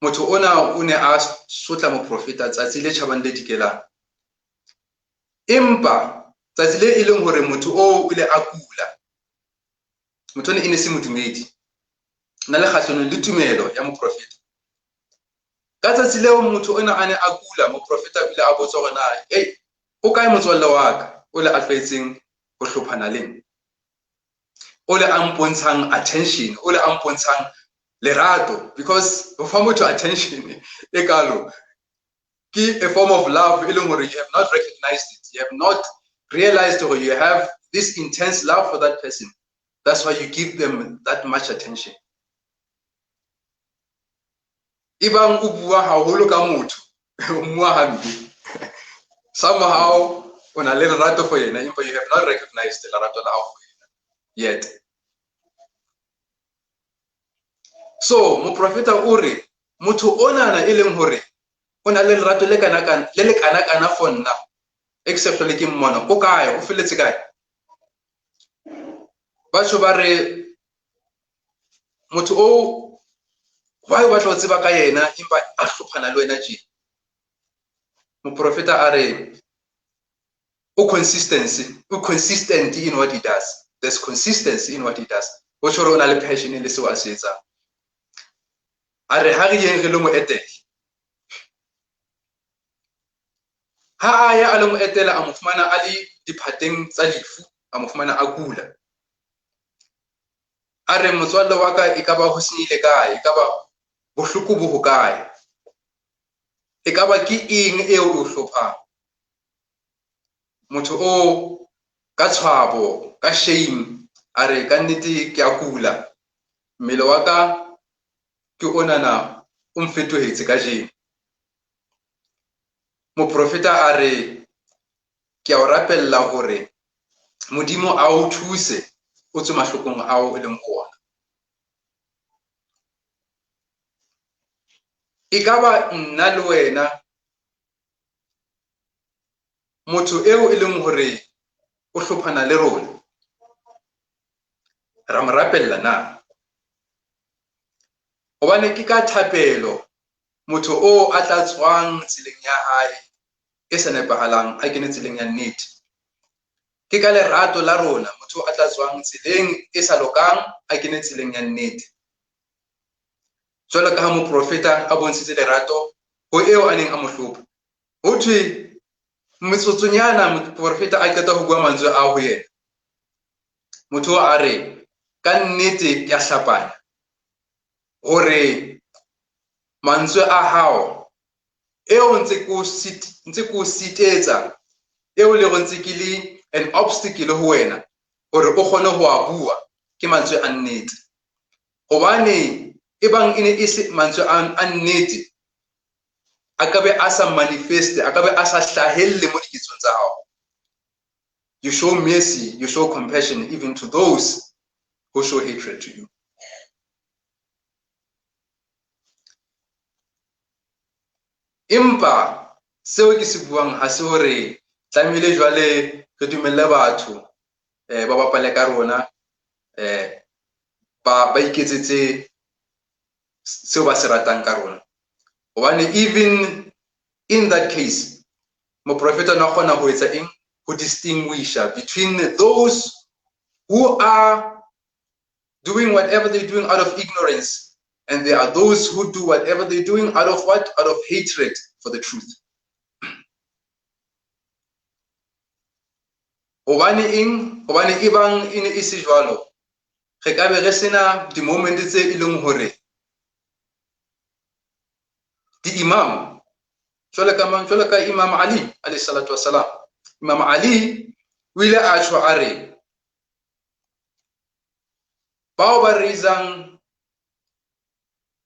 Motho ona o ne a sotla moprofeta tsatsi le tjhabang le dikelang, empa tsatsi le e leng hore motho oo o ile a kula, motho ona e ne se modumedi, na le kgahlanong le tumelo ya moprofeta. Ka tsatsi leo motho ona a ne a kula, moprofeta o ile a botsa hore na ei, o kae motswalle wa ka o le a tlwaetseng ho hlophana le nna, o le a mpontshang attention, o le a mpontshang Lerato, because ho fa motho attention e kalo ke a form of love e leng hore you have not recognized it, you have not realized or you have this intense love for that person. That's why you give them that much attention. Ebang o bua haholo ka motho, o mmua hampe, somehow o na le lerato for yena, empa you have not recognized lerato la hao for yena yet. So moprofeta o re motho onana e leng hore o na le lerato le kana le le kana kana for nna, except le ke mmona o kae, o felletse kae? Batho ba re motho o why o batla ho tseba ka yena empa a hlophana le wena tje? Moprofeta a re o consistency, o consistent in what he does. There's consistency in what he does. Ho tjho hore o na le passion le seo a se etsang. A re ha re yeng re lo mo etela. Ha a ya a lo mo etela, a mo fumana a le diphateng tsa lefu, a mo fumana a kula. A re motswalle wa ka e ka ba ho senyehile kae, e ka ba bohloko bo ho kae, e ka ba ke eng eo o hlophang? Motho o ka tshwabo, ka shame, a re ka nnete ke a kula, mmele wa ka ke onana o mfetohetse kajeno. Moprofeta a re ke a o rapella hore Modimo a o thuse o tswe mahlokong ao e leng ho ona. E ka ba nna le wena motho eo e leng hore o hlophana le rona, ra mo rapella na? Hobane ke ka thapelo motho o a tla tswang tseleng ya hae e sa nepahalang a kene tseleng ya nnete. Ke ka lerato la rona motho a tla tswang tseleng e sa lokang a kene tseleng ya nnete. Jwalo ka ha moprofeta a bontshitse lerato ho eo a neng a mo hlopha. Ho thwe metsotsonyana moprofeta a qeta ho bua mantswe a ho yena, motho a re ka nnete ke a hlapanya hore mantswe a hao eo ntse ke o sitetsa, eo le ntse ke le an obstacle ho wena hore o kgone ho a bua, ke mantswe a nnete. Hobane ebang e ne e se mantswe a nnete, a ka be a sa manifeste, a ka be a sa hlahelle mo diketsong tsa hao. You show mercy, you show compassion even to those who show hatred to you. Empa seo ke se buang ha se hore tlamehile jwale re dumelle batho ba bapale ka rona, ba iketsetse seo ba se ratang ka rona. Hobane even in that case, moprofeta na kgona ho etsa eng? Ho distinguisha between those who are doing whatever they're doing out of ignorance, and there are those who do whatever they're doing out of what? Out of hatred for the truth. Hobane eng? Hobane ebang e ne e se jwalo, re ka be re sena di-moment tse e leng hore di-imam, jwalo ka mang? Jwalo ka Imam Ali alayhi salatu wassalam. Imam Ali o ile a tjho a re bao ba raisang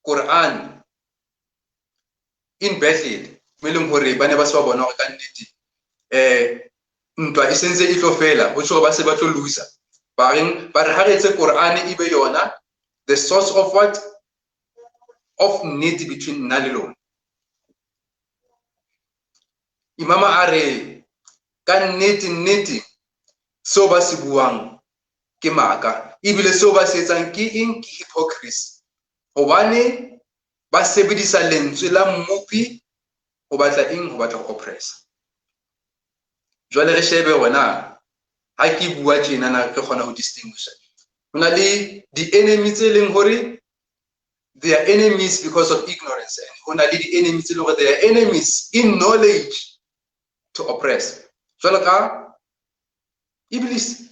Quran in battle, mo e leng hore ba ne ba se ba bona hore ka nnete ntwa e sentse e tlo fela, ho tjho ba se ba tlo loser. Ba reng? Ba re ha re etse Quran e be yona the source of what? Of nnete between nna le lona. Imama a re ka nnete nnete seo ba se buang ke maka, ebile seo ba se etsang ke eng? Ke hypocrisy. Hobane ba sebedisa lentswe la Mmopi ho batla eng? Ho batla ho oppressa. Jwale re shebe hore na ha ke bua tjena na ke kgona ho distinguisha. Ho na le di-enemy tse leng hore they are enemies because of ignorance, and ho na le di-enemy tse leng hore they are enemies in knowledge to oppress. Jwalo ka Iblis.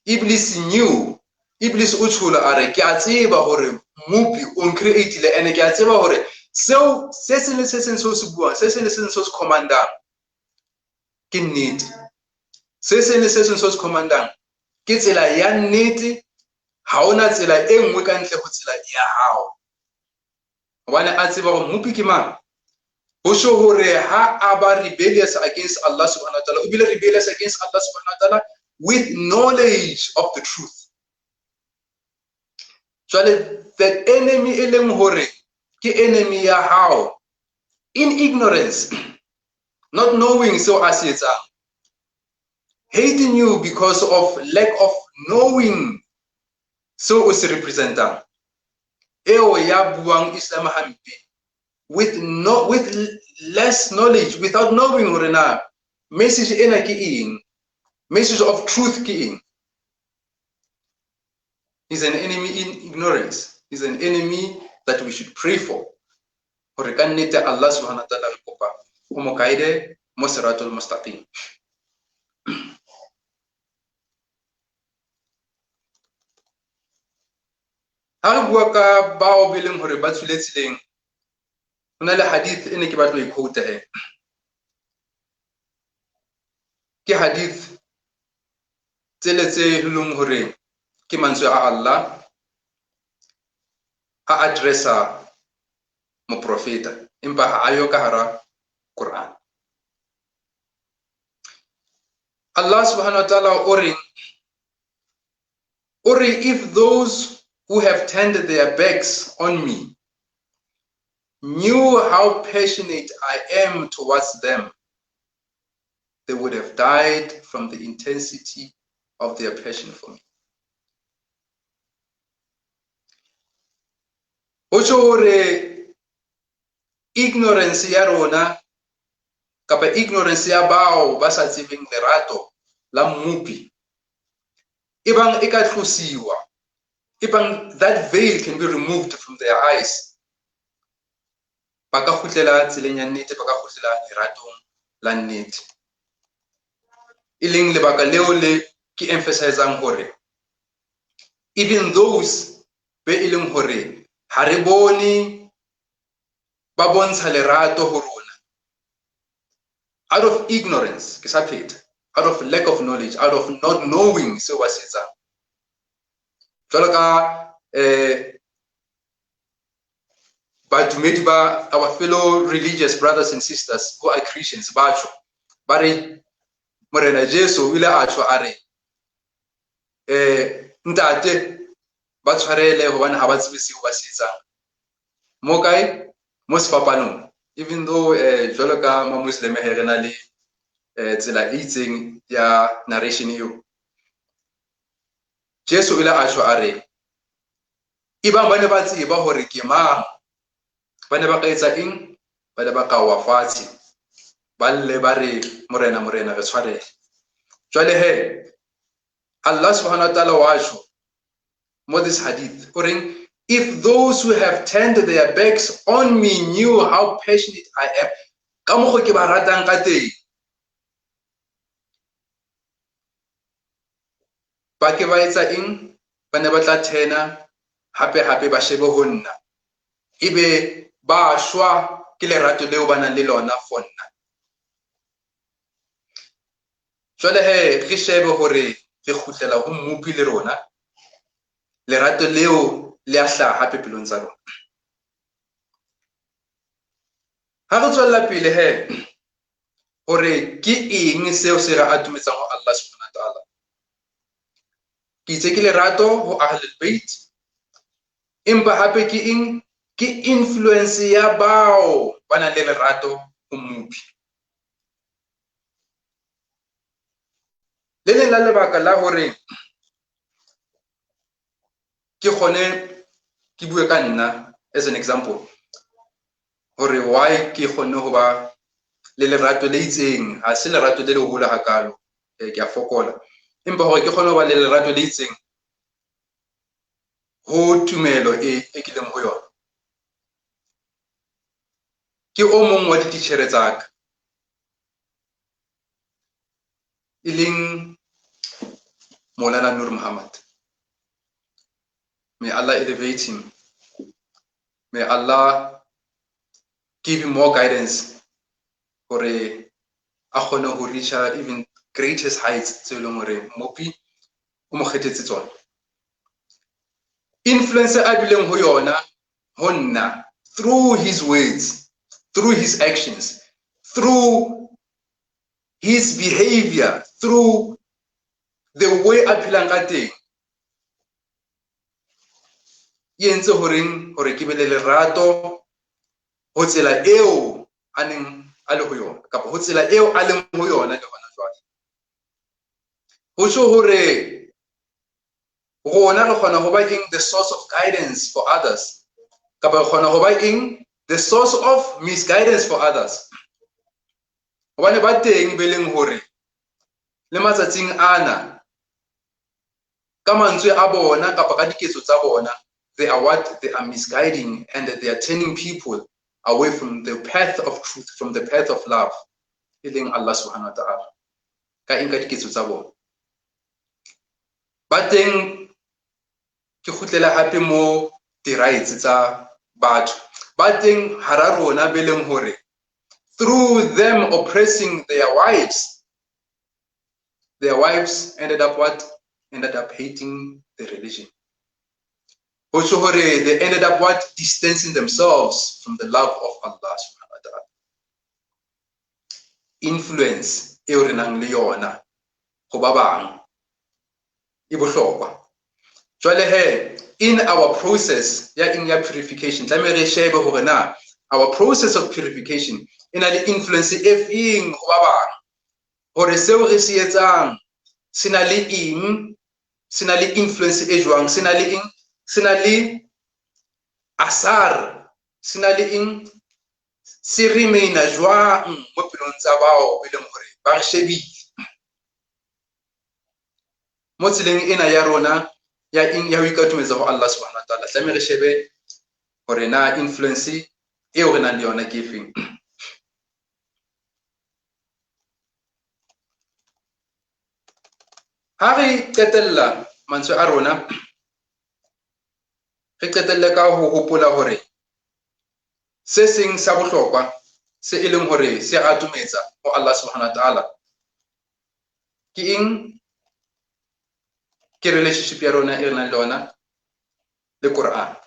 Iblis knew. Iblis o tshola a re ke a tseba hore Mmopi o ncreatile ene ke a tseba hore seo se seng le se seng seo se buang, se seng le se seng seo se commandang ke nnete. Se seng le se seng seo se commandang ke tsela ya nnete. Ha hona tsela e nngwe ka ntle ho tsela ya hao. Hobane a tseba hore Mmopi ke mang. Ho tjho hore ha a ba rebellious against Allah subhanahu wa ta'ala, o bile rebellious against Allah subhanahu wa ta'ala with knowledge of the truth. Jwale the enemy e leng hore ke enemy ya hao in ignorance, not knowing seo a se etsang, hating you because of lack of knowing seo o se representang, eo ya buang Islam hampe with no, with less knowledge, without knowing hore na message ena ke eng, message of truth ke eng. He's an enemy in ignorance. He's an enemy that we should pray for. Hore ka nnete Allah subhanahu wa ta'ala re kopa o mo guide mo siratul mustaqim. Ha re bua ka bao be leng hore ba tswile tseleng, ho na le hadith e ne ke batla ho e quote he. Ke hadith tsele tse leng hore ke mantswe a Allah a addressa moprofeta, empa ha a yo ka hara Quran. Allah subhanahu wa ta'ala o re if those who have turned their backs on me knew how passionate I am towards them, they would have died from the intensity of their passion for me. Ho tjho hore ignorance ya rona kapa ignorance ya bao ba sa tsebeng lerato la Mmopi e bang e ka tlosiwa, e bang that veil can be removed from their eyes, ba ka kgutlela tseleng ya nnete, ba ka kgutlela leratong la nnete. E leng lebaka leo le ke emphasizang hore even those be e leng hore ha re bone ba bontsha lerato ho rona out of ignorance, ke sa phetha, out of lack of knowledge, out of not knowing seo ba se etsang. Jwalo ka badumedi ba our fellow religious brothers and sisters who are Christians, ba tjho ba re Morena Jesu o ile a tjho a re ntate ba tshwarele hobane ha ba tsebe seo ba se etsang. Mo kae? Mo sefapanong. Even though jwalo ka ma Muslim he re na le tsela e itseng ya narration eo, Jesu o ile a tjho a re ebang ba ne ba tseba hore ke mang, ba ne ba ka etsa eng? Ba ne ba ka wa fatshe, ba lle ba re Morena, Morena re tshwarele. Jwale he Allah subhanahu wa ta'ala wa tjho mo this hadith o reng, if those who have turned their backs on me knew how passionate I am, ka mokgo ke ba ratang ka teng, ba ke ba etsa eng? Ba ne ba tla turna hape hape ba shebe ho nna, ebe ba shwa ke lerato leo ba nang le lona for nna. Jwale he re shebe hore re kgutlela ho Mmopi le rona, lerato leo le a hlaha hape pelong tsa rona. Ha re tswella pele he hore ke eng seo se re atumetsang ho Allah subhanahu wa ta'ala, ke itse ke lerato ho Ahlul Bait, empa hape ke eng? Ke influence ya bao ba nang le lerato ho Mmopi. Le leng la lebaka la hore ke kgone ke bue ka nna as an example hore why ke kgonne ho ba le lerato le itseng, ha se lerato le leholo hakalo, ke a fokola, empa hore ke kgone ho ba le lerato le itseng ho tumelo e ke leng ho yona, ke o mong wa dititjhere tsa ka e leng Maulana Nur Muhammad. May Allah elevate him May Allah give him more guidance hore a kgone ho reach even greatest heights tse leng hore Mmopi o mo kgethetse tsona. Influence a bileng ho yona ho nna through his words, through his actions, through his behavior, through the way a phelang ka teng, e entse horeng hore ke be le lerato ho tsela eo a neng a le ho yona, kapa ho tsela eo a leng ho yona le hona jwale. Ho tjho hore rona re kgona ho ba eng the source of guidance for others, kapa re kgona ho ba eng the source of misguidance for others. Hobane ba teng be leng hore le matsatsing ana ka mantswe a bona kapa ka diketso tsa bona, they are what? They are misguiding and they are turning people away from the path of truth, from the path of love, e leng Allah subhanahu wa ta'ala. Ka eng? Ka diketso tsa bona. Ba teng, ke kgutlela hape mo di-rights tsa batho. Ba teng hara rona be leng hore through them oppressing their wives ended up what? Ended up hating the religion. Ho tjho hore they ended up what? Distancing themselves from the love of Allah subhanahu wa ta'ala. Influence eo re nang le yona ho ba bang e bohlokwa. Jwale he, in our process ya eng ya purification, tlameha re shebe hore na our process of purification e na le influence e feng ho ba bang, hore seo re se etsang se na le eng, se na le influence e jwang, se na le eng, se na le asar, se na le eng, se remaina jwang mo pelong tsa bao e leng hore ba re shebile mo tseleng ena ya rona ya eng ya ho ikatumetsa ho Allah subhanahu wa ta'ala. Tlameha re shebe hore na influence eo re nang le yona ke efeng. Ha re qetella mantswe a rona, re qetelle ka ho hopola hore se seng sa bohlokwa se e leng hore se atumetsa ho Allah subhanahu wa ta'ala ke eng? Ke relationship ya rona e re nang le yona le Quran.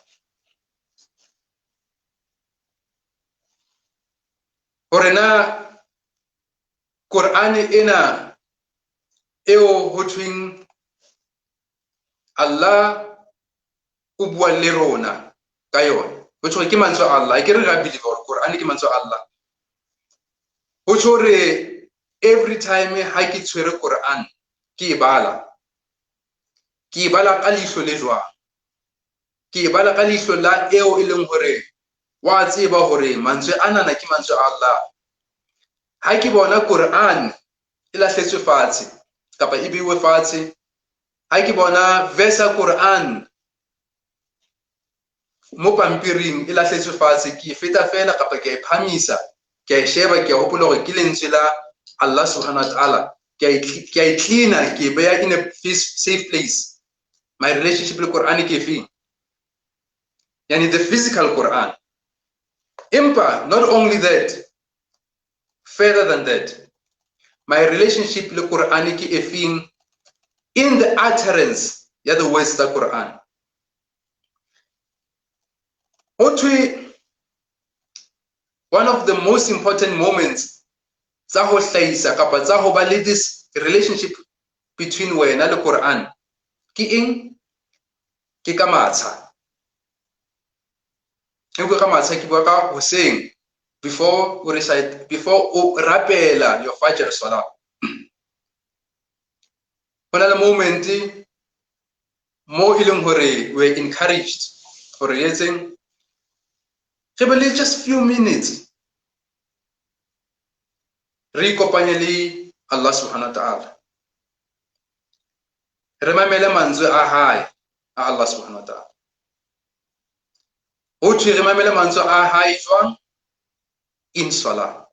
Hore na Quran ena eo ho thweng Allah o bua le rona ka yona, ho tjho ke mantswe a Allah. Ke re ra believe hore Quran ke mantswe a Allah. Ho tjho hore every time ha ke tshwere Quran ke e bala, ke e bala ka leihlo le jwang? Ke e bala ka leihlo la eo e leng hore wa tseba hore mantswe anana ke mantswe a Allah. Ha ke bona Quran e lahletswe fatshe kapa e beiwe fatshe, ha ke bona verse ya Quran mo pampiring e lahletswe fatshe, ke e feta fela kapa ke a e phamisa, ke a e sheba, ke a hopola hore ke lentswe la Allah subhanahu wa ta'ala, ke a e cleaner, ke e beha in a safe place. My relationship le Quran ke efeng? Yani the physical Quran. Empa not only that, further than that, my relationship le Quran ke efeng in the utterance ya the words tsa Quran. Ho thwe one of the most important moments tsa ho hlahisa kapa tsa ho ba le this relationship between wena le Quran ke eng? Ke ka matsha. E bua ka matsha, ke bua ka hoseng before o recite, before o rapela your Fajr Salah. Ho na le moment mo e leng hore we encouraged hore re etseng, re be le just few minutes re ikopanye le Allah subhanahu wa ta'ala, re mamele mantswe a hae a Allah subhanahu wa ta'ala. Ho thwe re mamele mantswe a hae jwang? In salah.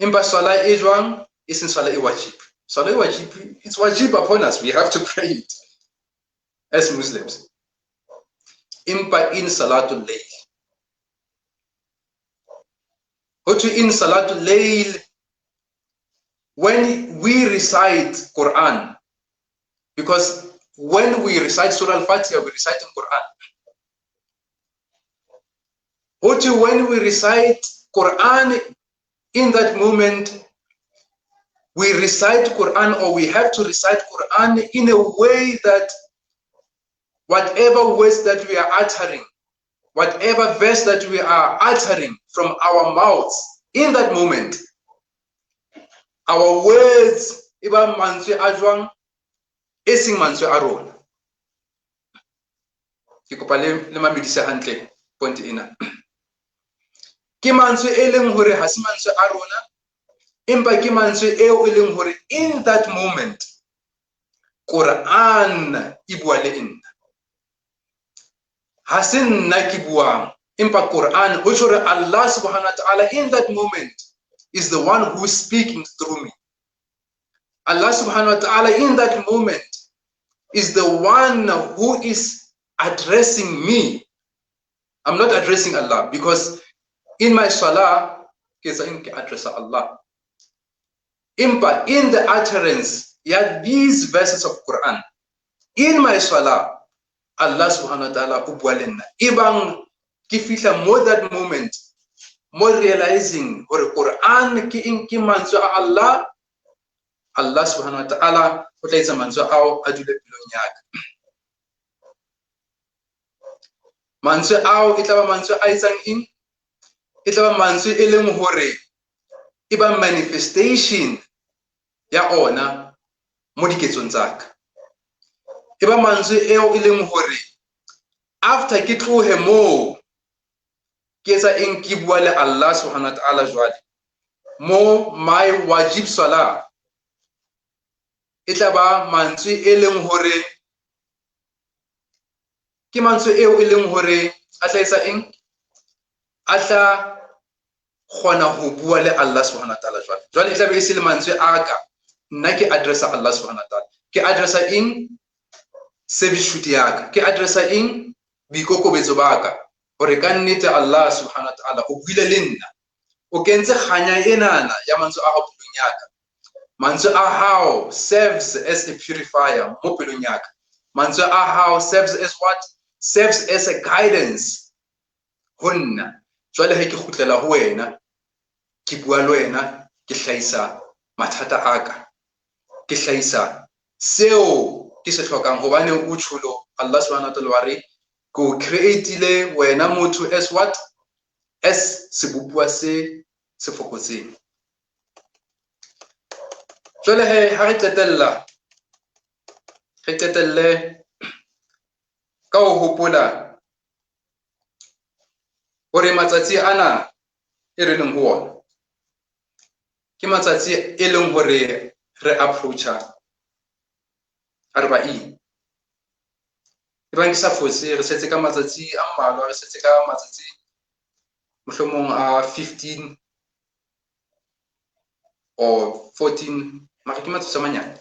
Empa salah e jwang? E seng salah e wajib. Salah e wajib, it's wajib upon us, we have to pray it as Muslims. Empa in salatul layl. Ho thwe in salatul layl, when we recite Quran, because when we recite Surah Al-Fatiha, we recite in Quran. Ho thwe when we recite Quran, in that moment, we recite Quran, or we have to recite Quran in a way that whatever words that we are uttering, whatever verse that we are uttering from our mouths in that moment, our words, e ba mantswe a jwang, e seng mantswe a rona. Ke kopa le mamedise hantle point ena. Ke mantswe e leng hore ha se mantswe a rona, empa ke mantswe eo e leng hore in that moment Quran e bua le nna. Ha se nna ke buang, empa Quran, ho tjho hore Allah subhanahu wa ta'ala in that moment is the one who is speaking through me. Allah subhanahu wa ta'ala in that moment is the one who is addressing me. I'm not addressing Allah, because in my salah, ke etsa eng? Ke addressa Allah. Empa in the utterance ya these verses of Quran, in my salah, Allah subhanahu wa ta'ala o bua le nna. Ebang ke fihla mo that moment, mo realizing hore Quran ke eng, ke mantswe a Allah, Allah subhanahu wa ta'ala o tla etsa mantswe ao a dule pelong ya ka. Mantswe ao e tla ba mantswe a etsang eng? E tla ba mantswe e leng hore e ba manifestation ya ona mo diketsong tsa ka. E ba mantswe eo e leng hore after ke tlohe moo, ke etsa eng? Ke bua le Allah subhanahu wa ta'ala jwale. Mo my wajib salah e tla ba mantswe e leng hore ke mantswe eo e leng hore a tla etsa eng? A tla kgona ho bua le Allah subhanahu wa ta'ala jwale. Jwale e tla be e se le mantswe a ka, nna ke addressa Allah subhanahu wa ta'ala. Ke addressa eng? Servitude ya ka. Ke addressa eng? Boikokobetso ba ka. Hore ka nnete Allah subhanahu wa ta'ala o buile le nna. O kentse kganya enana ya mantswe a hao pelong ya ka. Mantswe a hao serves as a purifier mo pelong ya ka. Mantswe a hao serves as what? Serves as a guidance ho nna. Jwale ha ke kgutlela ho wena, ke bua le wena, ke hlahisa mathata a ka, ke hlahisa seo ke se hlokang, hobane o tjholo Allah subhanahu wa ta'ala wa re ke o create-ile wena motho as what? As sebopuwa se se fokotseng. Jwale he, ha re qetella, re qetelle ka ho hopola hore matsatsi ana e re leng ho ona ke matsatsi e leng hore re approacha arba'in. Ebang ke sa fose, re setse ka matsatsi a mmalwa, re setse ka matsatsi mohlomong a 15 or 14, mara ke matsatsi a manyane.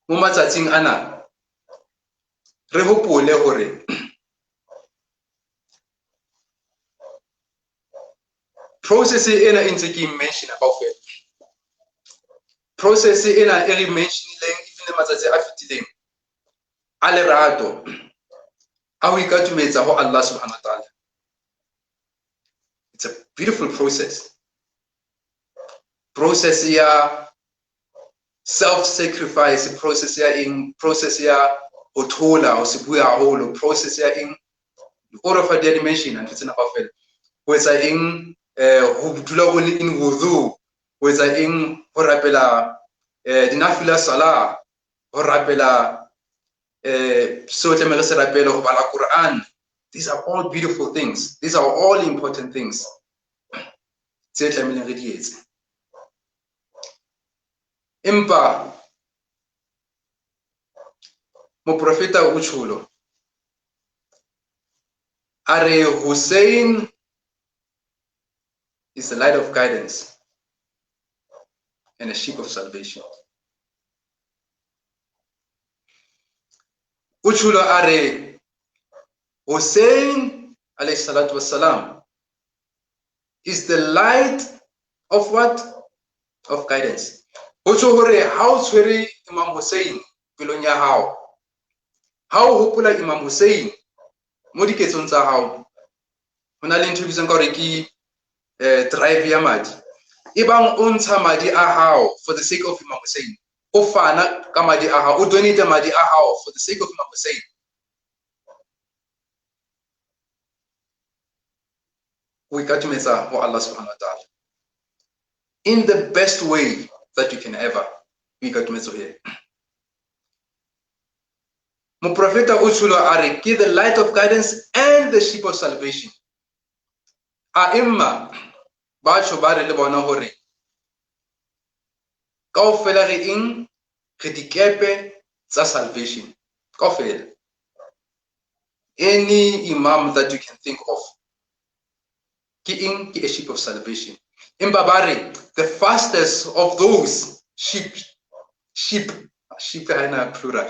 Mo matsatsing ana re hopole hore process ena e ntse ke e mention kaofela. Process ena e re mentionileng even le matsatsi a fetileng a lerato a ho ikatumetsa ho Allah subhanahu wa ta'ala. It's a beautiful process. Process ya self-sacrifice, process ya eng, process ya ho thola, ho se bue haholo, process ya eng, all of the dimension ntho tsena kaofela. Ho etsa eng, ho dula o le in wudu, ho etsa eng, ho rapela, dinafila salah, ho rapela, seo tlamehile re se rapele, ho bala Quran. These are all beautiful things. These are all important things tse tlamehileng re di etse. Empa moprofeta o tjholo a re Hussein is the light of guidance and a ship of salvation. O tjholo a re Hussein alayhi salatu wassalam is the light of what? Of guidance. Ho tjho hore ha o tshwere Imam Hussein pelong ya hao, ha o hopola Imam Hussein mo diketsong tsa hao, ho na le ntho e bitswang ka hore ke drive ya madi. Ebang o ntsha madi a hao for the sake of Imam Hussein, o fana ka madi a hao, o donate madi a hao for the sake of Imam Hussein, o ikatumetsa ho Allah subhanahu wa ta'ala in the best way that you can ever ikatumetsa ho yena. Moprofeta o tsholo a re ke the light of guidance and the ship of salvation. A emma batho ba re le bona hore kaofela re eng, re dikepe tsa salvation kaofela. Any imam that you can think of ke eng, ke a ship of salvation. Empa ba re the fastest of those ship ha ena plural,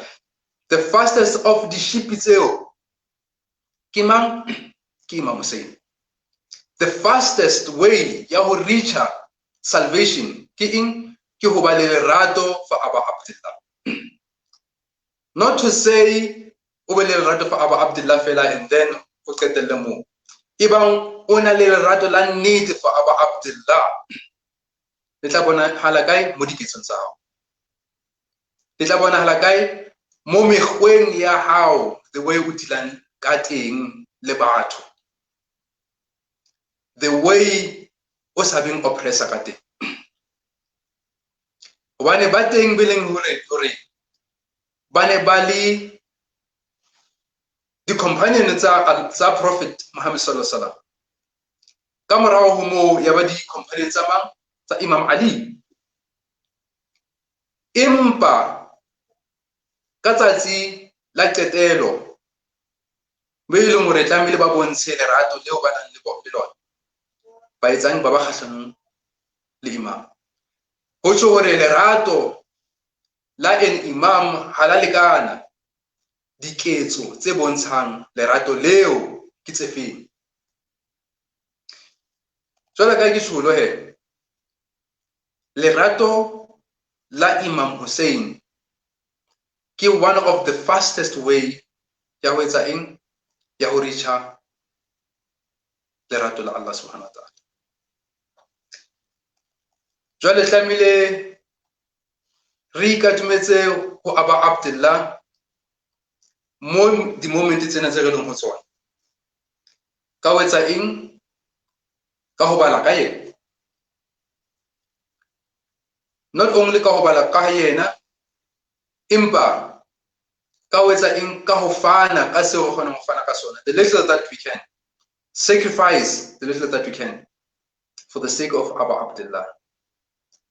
the fastest of the ship tseo ke mang? Ke Imam Hussein. The fastest way ya ho reach salvation ke eng? Ke ho ba le lerato for Aba Abdullah. Not to say o be le lerato for Aba Abdullah fela and then o qetelle moo. Ebang o na le lerato la nnete for Aba Abdullah, le tla bonahala kae? Mo diketsong tsa hao. Le tla bonahala kae? Mo mekgweng ya hao, the way o dilang ka teng le batho, the way o sa beng oppressor ka teng. Hobane ba teng be leng hore ba ne ba le di-companion tsa Prophet Muhammad sallallahu alaihi wasallam. Ka morao ho moo ya ba di-companion tsa mang? Tsa Imam Ali. Empa ka tsatsi la qetelo be e leng hore tlamehile ba bontshe lerato leo ba nang le lona, ba etsang ba ba kgahlanong le imam. Ho tjho hore lerato la en imam ha la lekana, diketso tse bontshang lerato leo ke tse feng? Jwale ka ke tjholo he, lerato la Imam Hussein ke one of the fastest way ya ho etsa eng? Ya ho reacha lerato la Allah subhanahu wa ta'ala. Jwale tlamehile re ikatumetse ho Aba Abdullah mo di-moment tsena tse re leng ho tsona. Ka ho etsa eng? Ka ho bala ka yena. Not only ka ho bala ka yena, empa ka ho etsa eng? Ka ho fana ka seo re kgonang ho fana ka sona. The little that we can sacrifice, the little that we can for the sake of Aba Abdullah.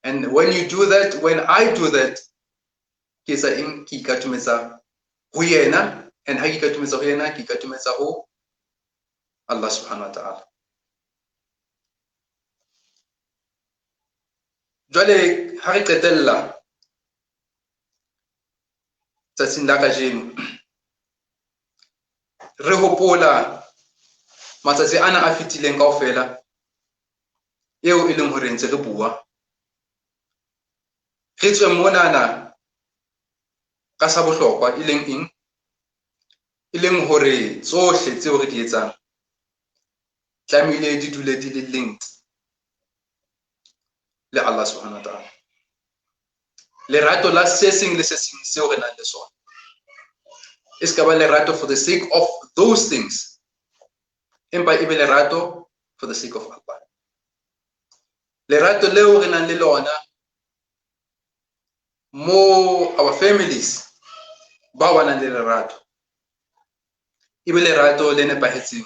And when you do that, when I do that, ke etsa eng? Ke ikatumetsa ho yena, and ha ke ikatumetsa ho yena, ke ikatumetsa ho Allah subhanahu wa ta'ala. Jwale ha re qetella tsatsing la kajeno, re hopola matsatsi ana a fetileng kaofela eo e leng hore ntse re bua. Re tswe monana ka sa bohlokwa e leng eng? E leng hore tsohle tseo re di etsang tlamehile di dule di le linked le Allah subhanahu wa ta'ala. Lerato la se seng le se seng seo re nang le sona e se ka ba lerato for the sake of those things, empa e be lerato for the sake of Allah. Lerato leo re nang le lona mo our families ba ba nang le lerato, e be lerato le nepahetseng,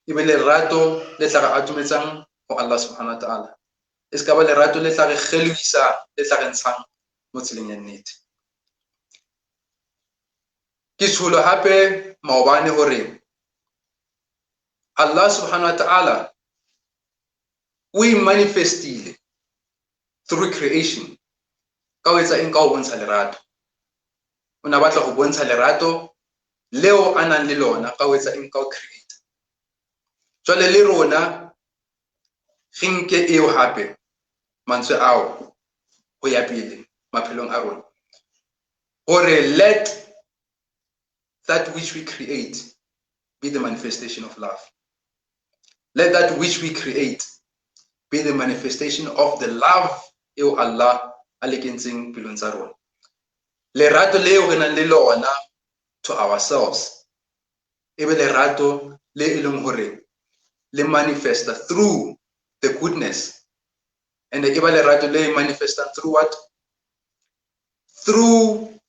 e be lerato le tla re atumetsang ho Allah subhanahu wa ta'ala. E se ka ba lerato le tla re kgelohisa, le tla re ntshang mo tseleng ya nnete. Ke tsholo hape maobane hore Allah subhanahu wa ta'ala o imanifestile through creation ka ho etsa eng? Ka ho bontsha lerato. O na batla ho bontsha lerato leo a nang le lona ka ho etsa eng, ka ho create. Jwale le rona re nke eo hape mantswe ao ho ya pele maphelong a rona, hore let that which we create be the manifestation of love. Let that which we create be the manifestation of the love eo Allah a le kentseng pelong tsa rona. Lerato leo re nang le lona to ourselves e be lerato le e leng hore le manifesta through the goodness, and e ba lerato le manifesta through what? Through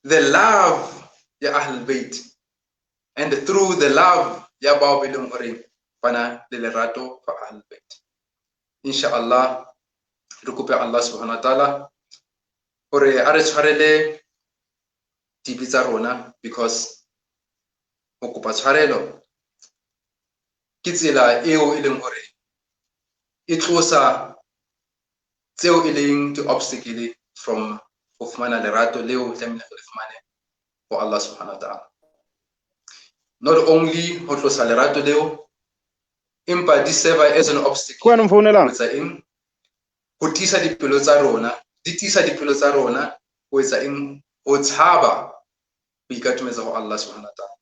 the love ya Ahlul Bayt, and through the love ya bao be leng hore bana le lerato fa Ahlul Bayt. Inshallah re kope Allah subhanahu wa ta'ala hore a re tshwarele dibe tsa rona, because ho kopa tshwarelo ke tsela eo e leng hore e tlosa tseo e leng di-obstacle from ho fumana lerato leo tlamehile re le fumane ho Allah subhanahu wa ta'ala. Not only ho tlosa lerato leo, empa di serve as an obstacle. Ke wena o mfounelang? Ho etsa eng? Ho tiisa dipelo tsa rona, di tiisa dipelo tsa rona ho etsa eng? Ho tshaba ho ikatometsa ho Allah subhanahu wa ta'ala.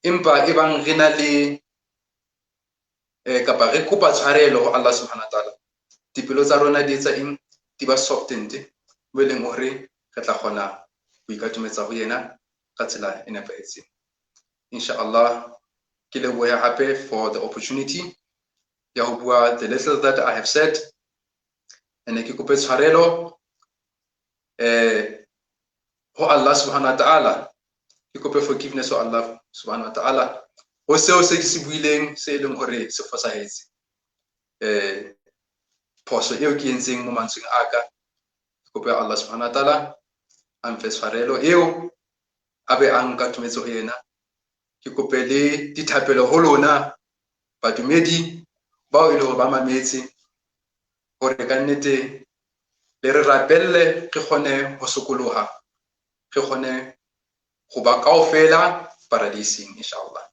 Empa e bang re na le kapa re kopa tshwarelo ho Allah subhanahu wa ta'ala, dipelo tsa rona di etsa eng? Di ba softened, mo e leng hore re tla kgona ho ikatometsa ho yena ka tsela e nepahetseng. Inshallah, ke lebohe hape for the opportunity ya ho bua the little that I have said, and ke kope tshwarelo ho Allah subhanahu wa ta'ala, ke kope forgiveness ho Allah subhanahu wa ta'ala ho seo se ke se buileng se e leng hore se fosahetse, phoso eo ke entseng mo mantsweng a ka. Ke kope Allah subhanahu wa ta'ala a mfe tshwarelo eo, a be a nkatometse ho yena. Ke kope le dithapelo ho lona badumedi bao e leng hore ba mametse, hore ka nnete le re rapelle re kgone ho sokoloha, re kgone ho ba kaofela paradising inshallah.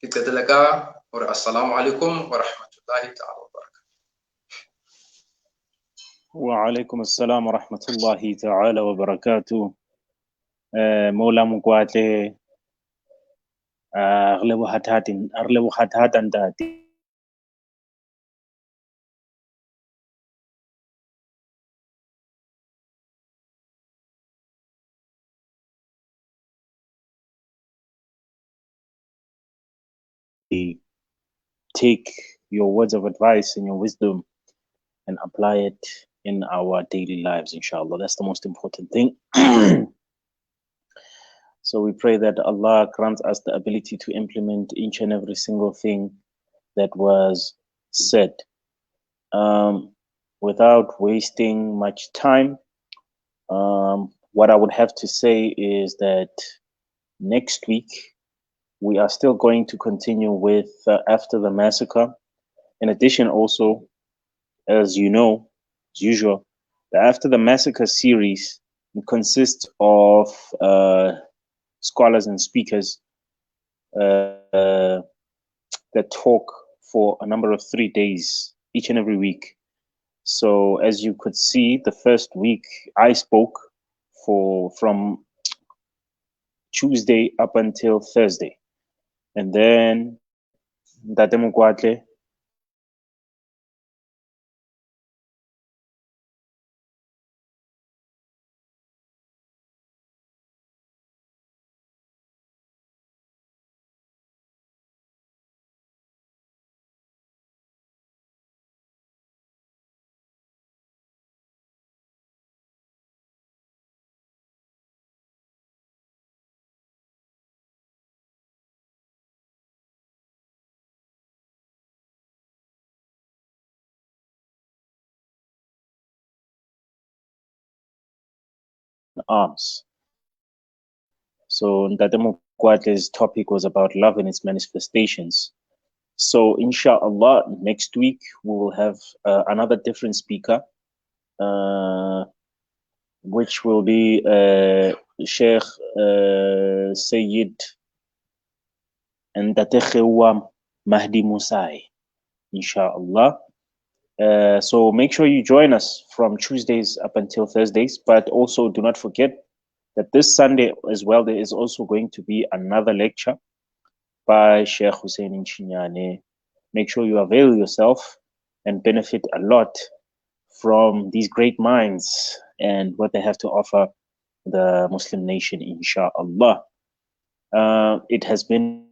Ke qetela ka hore assalamu alaikum wa rahmatullahi ta'ala wa barakatuh. Wa alaikum assalam wa rahmatullahi ta'ala wa barakatuh. Mola Mokwatle, re leboha thata ntate. Take your words of advice and your wisdom and apply it in our daily lives, inshallah. That's the most important thing. So we pray that Allah grants us the ability to implement each and every single thing that was said. Without wasting much time, what I would have to say is that next week, we are still going to continue with After the Massacre. In addition, also, as you know, as usual, the After the Massacre series consists of scholars and speakers that talk for a number of 3 days each and every week. So as you could see, the first week I spoke from Tuesday up until Thursday. And then Ntate Mokwatle arms. So Ntate Mokwatle's topic was about love and its manifestations. So inshallah, next week we will have another different speaker, which will be Sheikh Sayyid Ntate Mahdi Musai, inshallah. So make sure you join us from Tuesdays up until Thursdays, but also do not forget that this Sunday as well, there is also going to be another lecture by Sheikh Hussein Nchinyane. Make sure you avail yourself and benefit a lot from these great minds and what they have to offer the Muslim nation, inshallah. It has been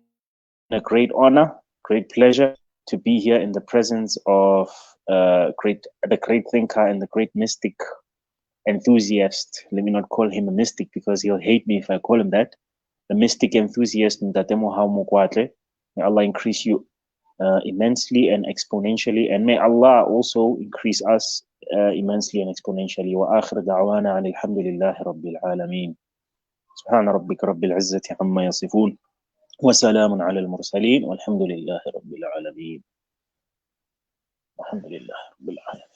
a great honor, great pleasure to be here in the presence of the great thinker and the great mystic enthusiast. Let me not call him a mystic because he'll hate me if I call him that. The mystic enthusiast, Ntate Mohau Mokoatle. May Allah increase you immensely and exponentially, and may Allah also increase us immensely and exponentially. Wa akhir da'wana alhamdulillahi rabbil alameen. Subhana rabbika rabbil izzati amma yasifun. Wa salamun ala al-mursaleen. Walhamdulillahi rabbil alameen. Alhamdulillah rabbil alameen.